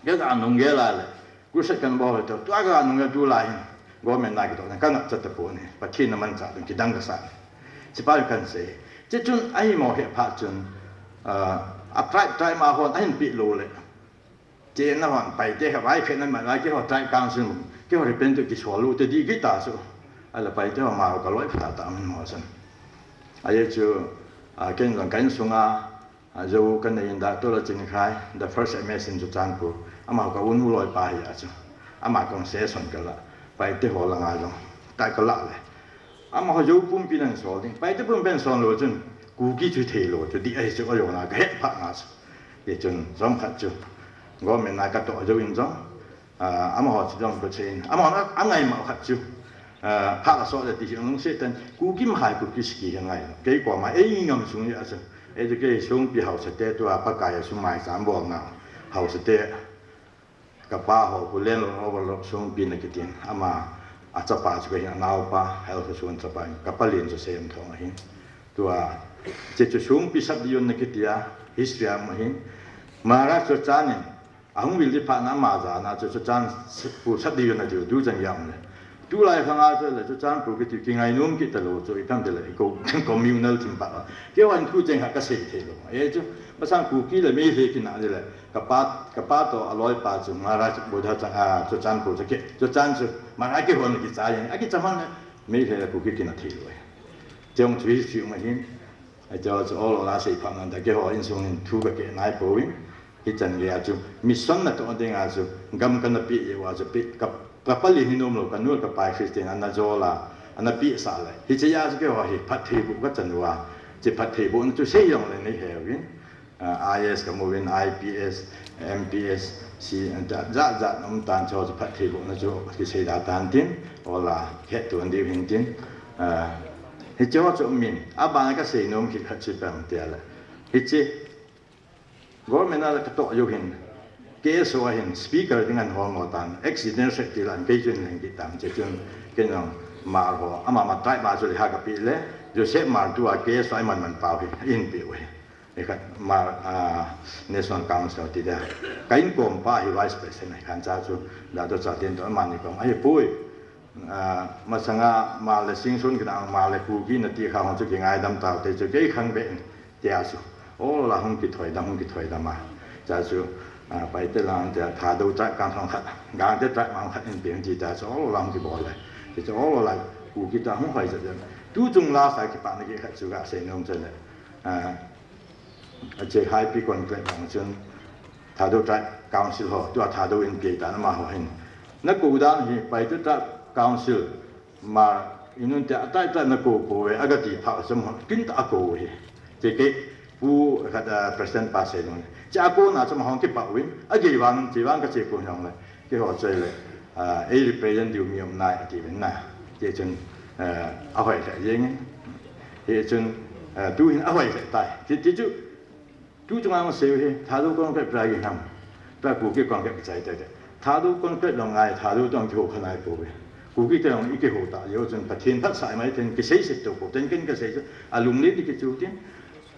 Kei ka nung gel a le, crusade kan bol to, tua ka nung gel tu lai hin, government na kitoh, ka ngap chat ta pon, Pathen na manchah ding kidang kasa. Chipa kan sei. Che chun ahi mo he phat chun, ah, a tribe, tribe ma hon, ahin pi lou le. Che na hon, Paite ha, vai phe na ma, vai keiho tribe council, keiho repent to kisol lou, te di kita so. Ala Paite ho ma ka loi pha ta min mo san. Ahi chu, ah, ken jong kan sunga, A, Zo ka nei in Doctor Lachinkhai, the first M S in Churachandpur. Ama ka unu loipa hi a chu. Ama kong session ka la. Paite ho langa jong. Tai ka la le. Amaho Zo pumpi nan sol ding. Paite pumpi nan sol lou chun. Kuki chu thei lou chu. Di ahi chu ka jong na ka het pha nga chu. Ye chun jom khat chu. Government na ka to Zo in jong. Ah, amaho chu jong ko chen. Amaho na, angai ma khat chu. Ah, pha la so le ti jong se tan. Kuki ma hai Kuki siki he ngai. Kei ko ma ei ngam sung ya chu. Ei chu kei sungpi hausa te tua Pakai a sumai sam bol na. Hausa te. Ka pa ho ku len lo over lo sungpi na kitin. Ama a chapa chu ka hin a nao pa. Hel ka sun chapa. Ka pa len chu sem thong a hin. Tua. Che chu sungpi sap di yon na kitia. History a ma hin. Maharaj chu chanin. Ahung vil di phat na ama jana chu, chu chan pu sat di na diu, du chan yam le. Tu lai khang a chu le, chu chan pu kiti kingai nom kit talou chu, i tam de le, i ko, communal thim pa. Kei wan thu cheng ha ka sei thei lou. E chu, masang Kuki le Meitei kina de le, ka pa, ka pa to a loipa chu, Maharaj Buddha chan, a, chu chan pu chu ke, chu chan chu, Maharaj kihon kicha yin, a kicha man le, Meitei le Kuki kina thei lou. Chong chu history ma hin, Ahi chu ol ol a sei phat nan ta keiho insung in thu ka keh nai pouvin. Hichan gei a chu mission na toh ding a chu gam kana pe jeh uva chu pe ka, ka pali hi nom lou ka nu ka pai Christian ana jol a, ana pe sah le. Hiche a chu keiho hi phattheiboh ka chan uva. Hiche phattheiboh na chu sei jong le nei he uvin. Ah, I A S ka mu uvin, I P S, M P S, C, jat jat um tan chu chu phattheiboh na chu kisei da tan tin, ol a het tuan diu hin tin. Ah, Hiche ho chu min, aban ka sei nom kit khat chu pang tia le. Hiche, government a la ka toh jou hin, K S O a hin, speaker ding an hol mo tan, accident set ti lan, kei chun leng kit tan, che chun, ken jong, Hmar ho, ama ma tribe ma chu le ha ka pi le, Joseph Hmar tua K S O a man man pau hi, in pi u hi. Ikhat Hmar, ah, National Council ti dia. Ka inkom pa hi Vice President ahi khan cha chu, Doctor Chaltin to amani kom ahi pui. Ah, masanga Hmar le Singson kidang Hmar le Kuki nati kha hung chu kingaidam tau te chu kei khang be tia chu. Ol a hung kithoidam, hung kithoidam a. Cha chu, ah, Paite lang tia Thadou cha kan hung khat, Gangte cha mang khat in pe ti ta chu ol a hung kibol le. Ti chu ol a Kuki ta hung hoi cha. Tu chung la sa kipana kikhat chu ka sei nom chu le. Ah, Ache High Peak Conclave lang chun Thadou Tribe Council ho, tua Thadou in pei ta na ma ho hin. Na ko dan hi Paite Tribe Council ma inun te atai ta na ko ko ve aga ti pha chom ho kin ta ko hi. Che ke pu khat a president pa sei long. Che a ko na chom ho ki pa win. A ge wang che wang ka che ko long le. Keiho choi le, ah, ei represent diu mi um nai ati uvin na. Ti chun, ah, ahoi lheh jeng in. Hi chun, ah, tu hin ahoi lheh tai. Ti, ti chu, tu chunga ma sei hi, Thadou Conclave pra hi nam. Pra Kuki Conclave chai tai tai. Thadou Conclave long ngai, Thadou tong kiho kha nai po ve. Kuki te long i kiho ta, yo chun Pathen phatsah mai ten kisei sek to po, ten ken ka sei chu, alung le ni kichu tin.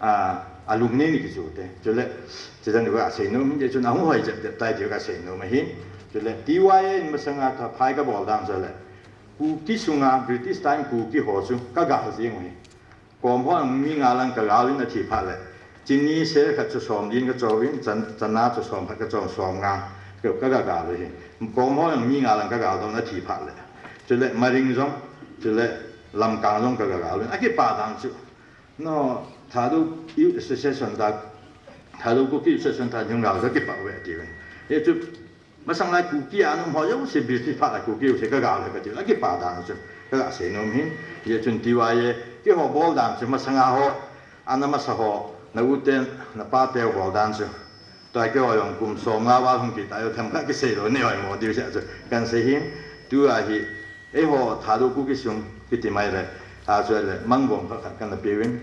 A, alung nei ni kichu te. Chule, chidan ka sei nom, je chun ahung hoi jep jep tai ti ka sei nom ahin. Chule, T Y A in masanga thaphai ka bol dan chule. Kuki sunga, British time Kuki ho chu, ka ga jing u hi. Kom ho mi nga lang ka gal in athi phat le. Chini se khat chu som din ka cho in, chan, chana chu som khat ka cho som nga. Ka, ka ga gal hi. Kom ho mi nga lang ka gal dong athi phat le. Chule Maring jong, chule Lamkang jong ka ga gal in. Akipa dan chu. No, Thadou Youth Association ta, Thadou Kuki Association ta jong gal ka kipa ve ti ve. Ye chu Masang lai Kuki a um ho jouse British phat lai Kuki jouse ka gal he ka ti, akipa dan chu ka ga sei nom hin. Ye chun T Y A keiho bol dan chu masanga ho, ana masa ho, na u ten, na pa te bol dan chu. Tua keiho jong kum som nga val hung kit a, yo themkhat kisei lou nei hoi mo diu se chu kan sei hin. Tua hi, eiho Thadou Kuki sung kiti mai le, a chu le, mangvom khat khat kan na pe uvin.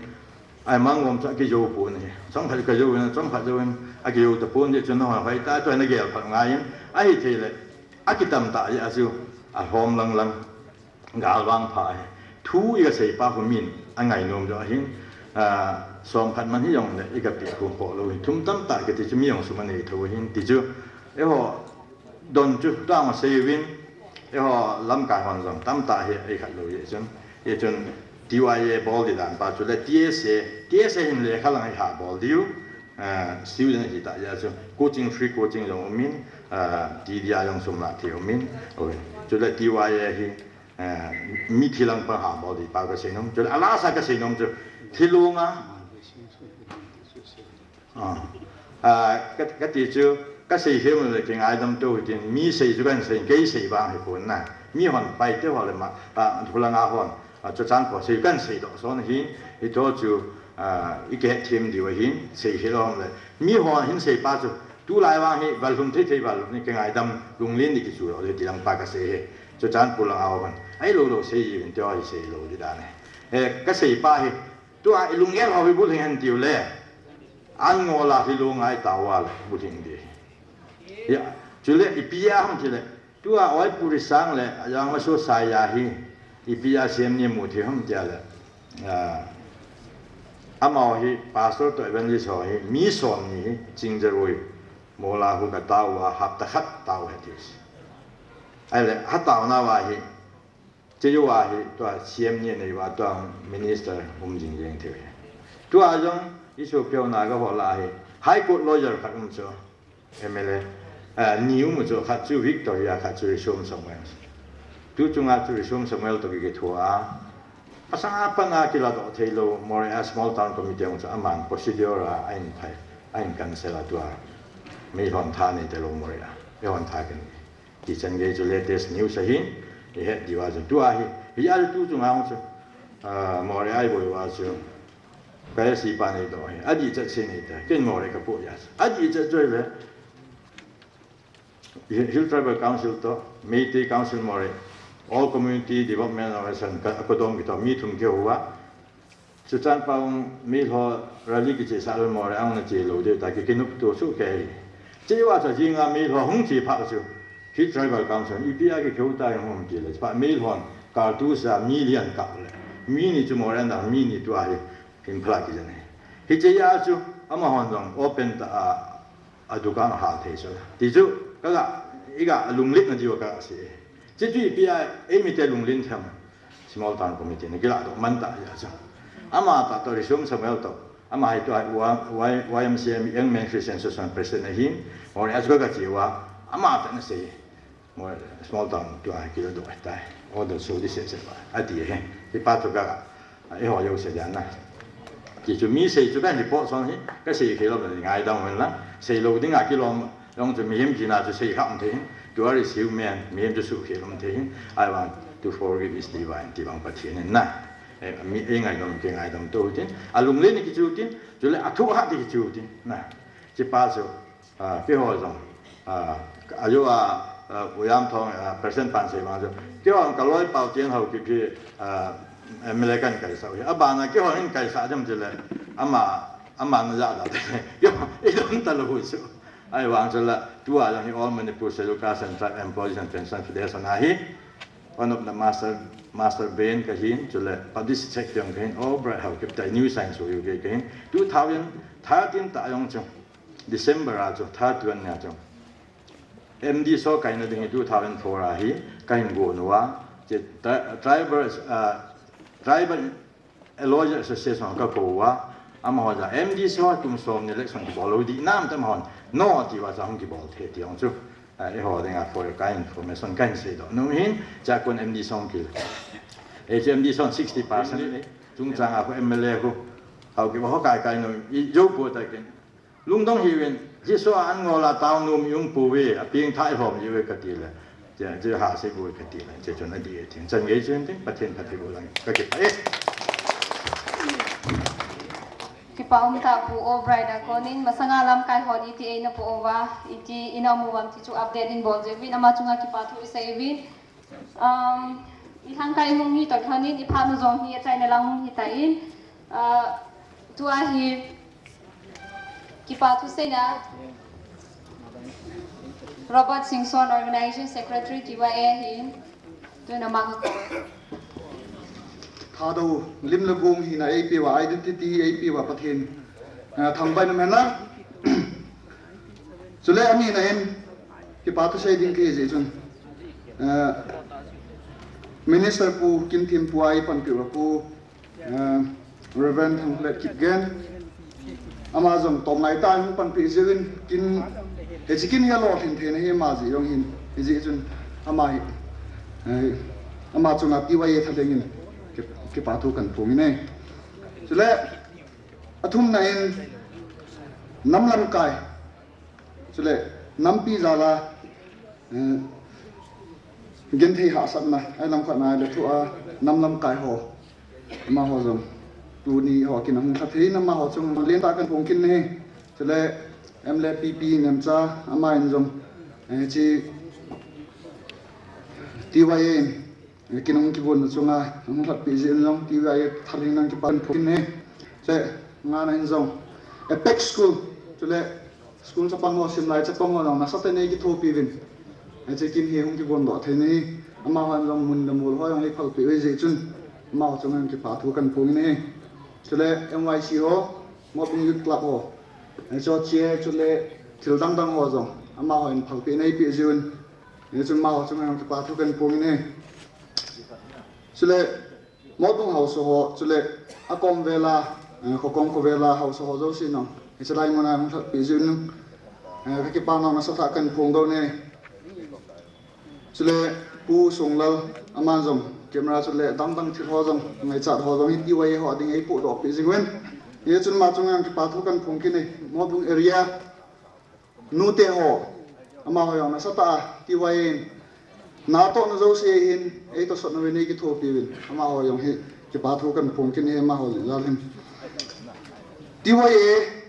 Ai mangvom chu akijo pon ahi. Chomkhat kajo in, chomkhat jo in, akijo tapon jeh chun na hoi hoi ta, tua na gel phat ngai in, ahi thei le, akitam ta jeh a chu, alhom lang lang, gal vang pha ahi. Thu i kasei pa khu min angai nom jo ahin, a, som khat man hi jong le, i kape khu pho lou hin, thum tam ta kiti chu mi jong sum anei tho hin, ti chu, eiho, Don chu tua ma sei uvin, eiho lamkai hon jong tamtah hi ei khat lou ye chun, ye chun T Y A bol di dan pa chu le T S A, T S A hin lekha lang ei ha bol diu, eh, student hi ta ya chu coaching, free coaching jong umin, eh, T D R jong sum la thei umin, oi, chu le T Y A hi, eh, mithi lang pa ha bol di pa ka sei nom, chu le ala sa ka sei nom chu, thilung a, Ah. Ah, ka, kati chu, ka sei hel le kingaidam tou hitin, mi sei chu kan sei, kei sei vang hi pon na. Mi hon pai te ho le ma, ah, thulanga hon, ah, chu chan ko sei kan sei doh son hin, hi to chu, ah, i ke thim diu hin, sei hel hon le. Mi hon hin sei pa chu, tulai vang hi, val hum thei thei val hum ni kingaidam, lunglen ni kichu lo le ti lang pa ka sei he. Chu chan pu langa hon. Ai lo lo sei ji vin te ho hi sei lo di dan he. Eh, ka sei pa hi, Tua i lunggel ho hi bulhing hen tiu le. An ngol a hi lungai tau a le bulhing di. Ya, chu le ipi a ham ti le. Tua oi puri sang le, ayang ma so sa ya hi. Ipi a sem ni mu thi ham tia le. Ah, amau hi pastor to evangelist ho hi, mi som ni hi, ching jarui. Mola hu ka tau a, hap ta khat tau he ti. Ai le, ha tau na wa hi. Chejou a hi tua C M ni nei uva tua minister um jing jeng thei. Tua jong i sopi ho na ka hol a hi High Court lawyer khat um chu M L A, eh, ni um chu khat chu Victoria khat chu Risom Samuel. Tu chunga chu Risom Samuel to ki thu a. Pasang a pan a kila doh thei lou Moreh a small town committee um chu aman procedure a ain phai, ain cancel a tua. Mi hon tha nei te lou Moreh a. E hon tha ken. Ti chan gei chu latest news ahin, i het diu a chu tua hi, hi a chu tu chunga chu, ah, Moreh a i boi uva chu, ka si pa nei doh hi, adih chat se nei ta, ken Moreh ka pu ya chu, adih chat chu le, Hill Tribal Council to, Meitei Council Moreh, All Community Development Organization ka, ka dom ki to, mi thum ki hou a, Chuchan pa ung mi lho rally kiche sa lo Moreh a ung na che lo de ta ki kinup tu su ke. Che wa cha jinga mi lho hung che pha chu. Hi tribal council i pi a ki kheu ta hung ti le pa mi lhon kar tu sa million ka le. Mi ni chu Moreh na mi ni tu a hi hin phla ki jane. Hi che ya chu ama hon jong open ta a, a dukan a hal thei chu. Ti chu ka ga i ga lunglet na diu ka se. Che chu i pi a e mi te lunglen tham. Small Town Committee na kila to man ta ya cha. Ama ta to Risum Samuel to. Ama hai to hai Y-, Y-, Y M C A Young Men Christian Association President ahin. Or as ga chiwa. Ama ta na sei. Mo small town to hai kila do tai. Order so di se se ba. Ati he. Ti pa to ga. E ho yo se dia na. Ti chu mi sei chu kan report son hi. Ka sei ke lo ngai dang wen la. Sei lo ding a kilom. Jong chu mihem jina chu sei kha um thei hin, tourist hiu men, mihem chu suhkhel um thei hin, I want to forgive is divine, ti bang Pathen in na. Eh, mi, eh, ngaidam, ke ngaidam to tin, a lunglen ni kichu tin, chule a thu hat ni kichu tin, na. Chi pa chu, ah, keiho jong, ah, a jo a, ah, Uyam Thong, ah, President pan sei bang chu, keiho ka loi pau tin hau ki phi, ah, M L A kan kai sau hi, a bana keiho hin kai sa jam chule, ama, ama na ja da, keiho, i don ta lo hui chu. Ahivang chula, tua jong hi All Manipur Scheduled Caste and Tribe Employees and Pension Federation ahi. One of the master, master brain kahin, chule publicity sector jong kahin, Albright Haokip tai, New Science U K kahin. Two thousand thirteen ta jong chu, December a chu, thirty-one nia chu. M D so kaina ding hi two thousand four ahi, kahin go nua. Che, tri-, tribal, ah, tribal Lawyer Association ka kou a, amaho jong M D C ho kum som ni election kibol lou ding nam te amahon no ati uva chu hung kibol thei ti jong chu, eh, eiho dinga for your kind information kahin seidoh nom ahin, chua kon M D C ho kile. Eh, chu M D C ho sixty percent le, chungchang a khu M L A khu, hao kiba ho kai kai nom, i jou po ta ken. Lungdong hiuvin, Jesu a an ngol a tao nom i um pouve, a pengthah i lhom jiuve kati le. Che, che hahsa bou kati le, che chun adih e, thil chan gei chun tin, Pathen phatthei boh lang, ka kipah e. Kipa um tah Pu Albright a konin, masanga lamkai hon iti eina po uva, iti ina um uvem ti chu update in bol jiuvin, ama chunga kipa thu i sei uvin. Um, i lhangkai hung hi toh lhonin, i phat u jong hi achaina lang hung hitan, uh, tua hi kipa thu seina Robert Singson, Organization Secretary, T Y A ahin, tuna ama ka kou. Thadou lim le gong hina eipeuva, identity eipeuva Pathen, eh, thangvah in umhen lang. Chule anina in, kipa thu sei ding kahi jeh chun, eh, Minister Pu Kinthinpu a eipanpi uva Pu, eh, Reverend Thangkholet Kipgen, ama jong tawmngai tah in hung panpi jeh uvin, kin, hiche kin hi alolhin theina hi ama jeh jong ahin, hijeh chun ama hi, eh, ama chunga T Y A thalheng in ki, kipa thu kahin phong in e. Chule, athumna in, nam lamkai, chule nampi jal a, eh, genthei hahsatna, ahi lam khat na le thu a, nam lamkai ho, amaho jong tuni ho kin ahung lha thei in amaho chunga lentah kahin phong kit in ahi. Chule M L A P P Nemcha, ama in jong, eh, hiche T Y A in, eh, kin ahung kigonna chunga ahung lhatpeh jeh in jong T Y A thalheng in kipa kahin phong kit in ahi. Chule ngana in jong Apex School, chule school chapang ho, simlai chapang ho jong nasatah in eikithopi uvin, hiche kin hi hung kigondoh theina hi, amahon jong mun le mol ho jong eiphalpeh u ahijeh chun, amaho chunga kipa thu kahin phong in ahi. Chule M Y C ho, Motbung Youth Club ho, hiche chair chule thil dang dang ho jong amahon phalpehna eipeh jeh uvin, hichun amaho chunga jong kipa thu kahin phong in ahi. Chule Motbung haosa ho, chule akom vel a, eh, khokong khovel a haosa ho jouse jong hiche lai mun a hung lhatpeh jeh un, eh, ka kipa nau nasatah kahin phongdoh e. Chule Pu Songlal, aman jong camera chule dang dang thil ho jong, ngaichat ho jong hi T Y A ho ding eipohdoh peh jing uvin, hichun ama chunga kipa thu kahin phong kit e. Motbung area nute ho, amaho jong nasatah a T Y A in natohna jouse hin eitosot nauvin eikithopi uvin, amaho jong hi kipa thu kahin phong kit e, amaho jal hin. T Y A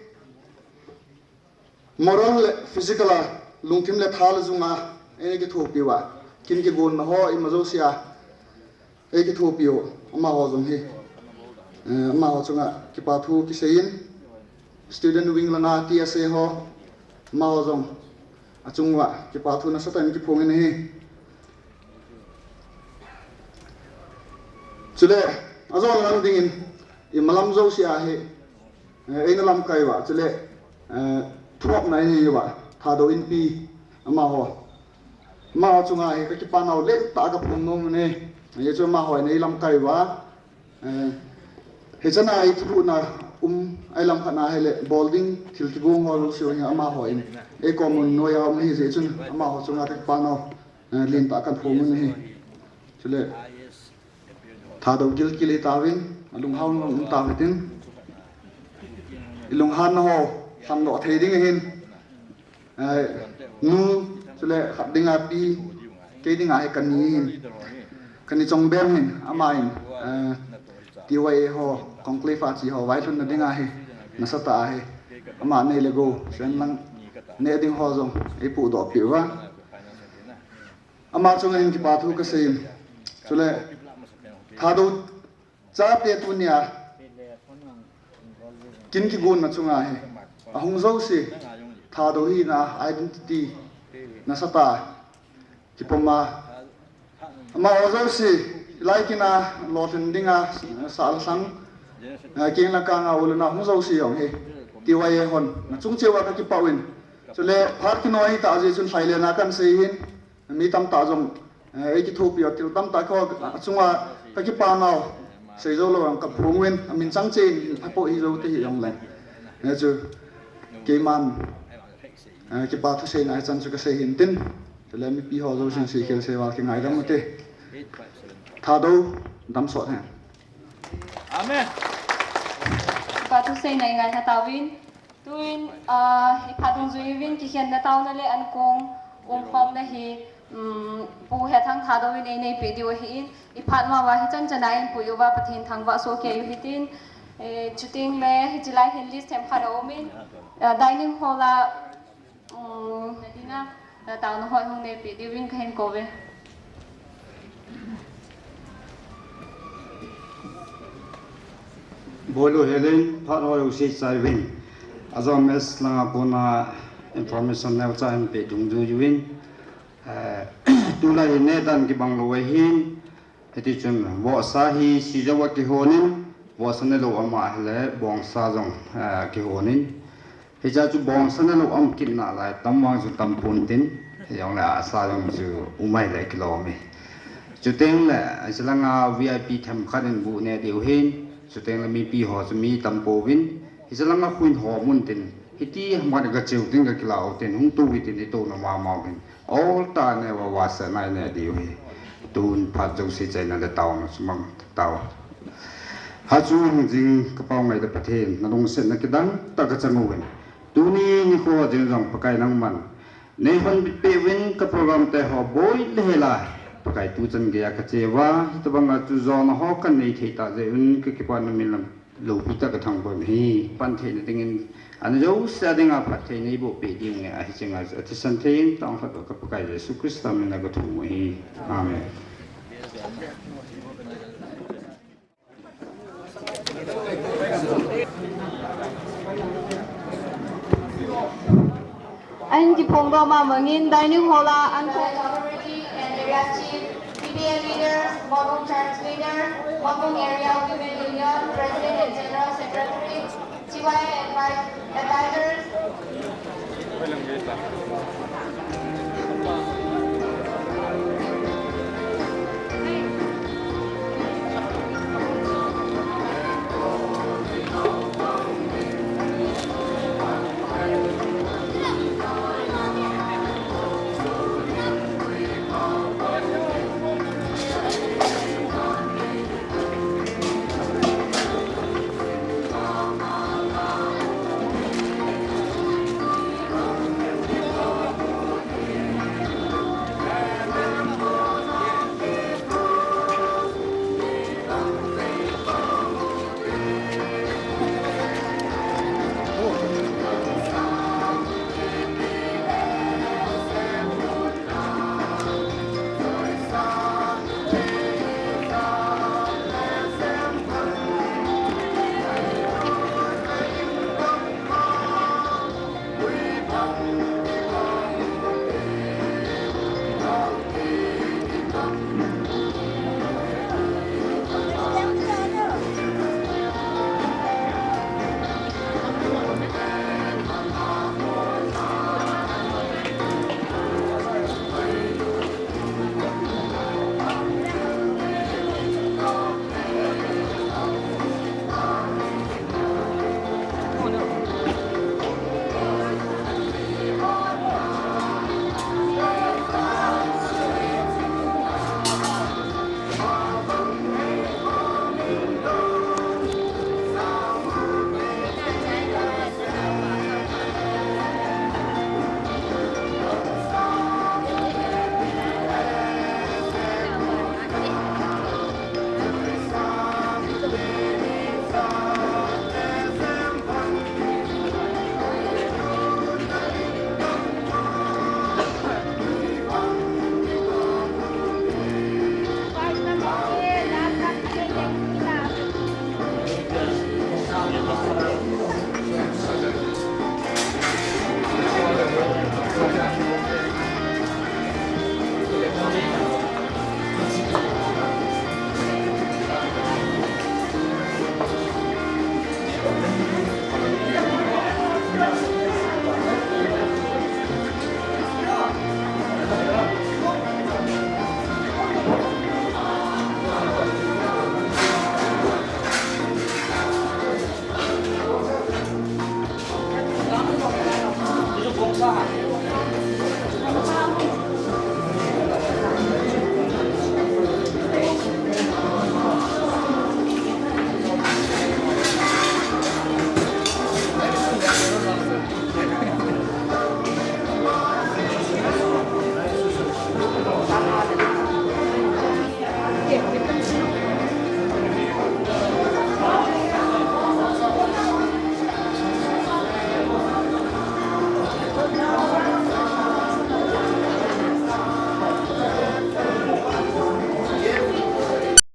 moral le physical a, lungthim le tha le jung a eikithopi uva, kin kigonna ho ima jouse a eikithopi u, amaho jong hi, eh, amaho chunga kipa thu kisei in, student wing langa T S A ho, amaho jong achung uva kipa thu nasatah in kiphong in ahi. Chule, ajon lang ding in, imalam jouse a hi, eh, eina lamkai uva, chule, eh, thuopna inei uva, Thadou Inpi, amaho. Amaho chunga hi ka kipa nau lentah a ka phong nom e. Hichu amaho in eilamkai uva, eh, hichan a eithuhna um, ahi lam khat na hile, bol ding thil kigong ho jouse hi amaho in eikom un noiya um ahijeh chun, amaho chunga ka kipa nau, eh, lentah a kahin phong un ahi. Chule, Thadou gilkel hitauvin, alunghan lou um tauhitin. Ilunghanna ho lhamdoh thei ding ahin, eh, nu, chule khat dinga pi, kei dinga hi kani ahin. Kani Chongbem hin, ama hin, eh, T Y A ho, conclave a che ho, vailhunna dinga hi, nasatah a hi, ama nei le gou senlang neh ding ho jong eipuhdoh peh uva, ama chunga hin kipa thu kasei in. Chule, Thadou chate tunia kin kigonna chunga hi ahung jouse, Thadou hina identity nasatah a kipom a, amaho jouse, hilai kin a lolhin dinga sahlang, eh, keng le kang a u le nao hung jouse jong hi T Y A hon nachung cheh uva ka kipah uvin. Chule phat kinoi tah jeh chun lhailen a kahin sei hin, mi tamtah jong, eh, eikithopi u, thil tamtah kho, achunga ka kipa nau, Seijou lou ang kaphong uvin, amin chang chen, apo hijou te hijongleng. Hichu, keiman, eh, kipa thuseina hichan chu kasei hintin. Chule mipi ho jousen seikhel seival kingaidam ute. Thadou, damsot hen. Amen. Kipa thuseina ingailha tauvin. Tuin, ah, iphat dungjui uvin kikhenna taona le ankong umkhomna hi, um, Pu Hethang Thadou in eineipi diu ahin, iphat mama hichan chana inpui uva Pathen thangvah soh kei u hitin, eh, chuteng le hichelai hin list themkhat aumin, ah, dining hall a, um, nadinga, ah, taona hoi hung neipi diuvin kahin kouve. Boilo Helen, phat hoi jouse chai uvin. Ajong mess langa kona information neocha hin pe dungjui uvin. Eh, tulai hi nedan kibang lou ahin. Hitichun, vohsa hi sijou a kihonin, vohsa nelou ama hile, bongsa jong, eh, kihonin. Hicha chu bongsa nelou um kitna lai, tam vang chu tam pontin, hijongle asa jong chu umai le kilom e. Chuteng le, hiche langa V I P themkhat in bu ne diu hin, chuteng le mipi ho chu mi tam pouvin, hiche langa khuin ho mun tin, hiti haman gacheu tin gakilau tin, hung tou hitin itouna mama uvin. Altar neo a vasa nai ne diu hi. Tun phat jouse chaina le taona chu mang tao. Hichu hung jing ka Pau ngaida Pathen, nalungsetna kidang tah kachang uvin. Tuni nikho jeng jong Pakai nangman neihon bit peh uvin ka program te ho boi le hela. Pakai tuchan geiya kache uva, hitobanga chu jona ho kanei thei tah jeh un kakipana min lam loupi tah kathangvah u ahi. Pan theina dingin ana jouse a dinga phatthei neiboh peh diu nge ahi chenga chu athisan thei in tong khat ka Pakai Jesu Christa mina kathum u ahi. Amen. Ahin kiphongdoh mama in dining hall a ankong authority and area chief, P T A leaders, Monbung church leader, Monbung area women union president and general secretary, T Y A advi-, advisors.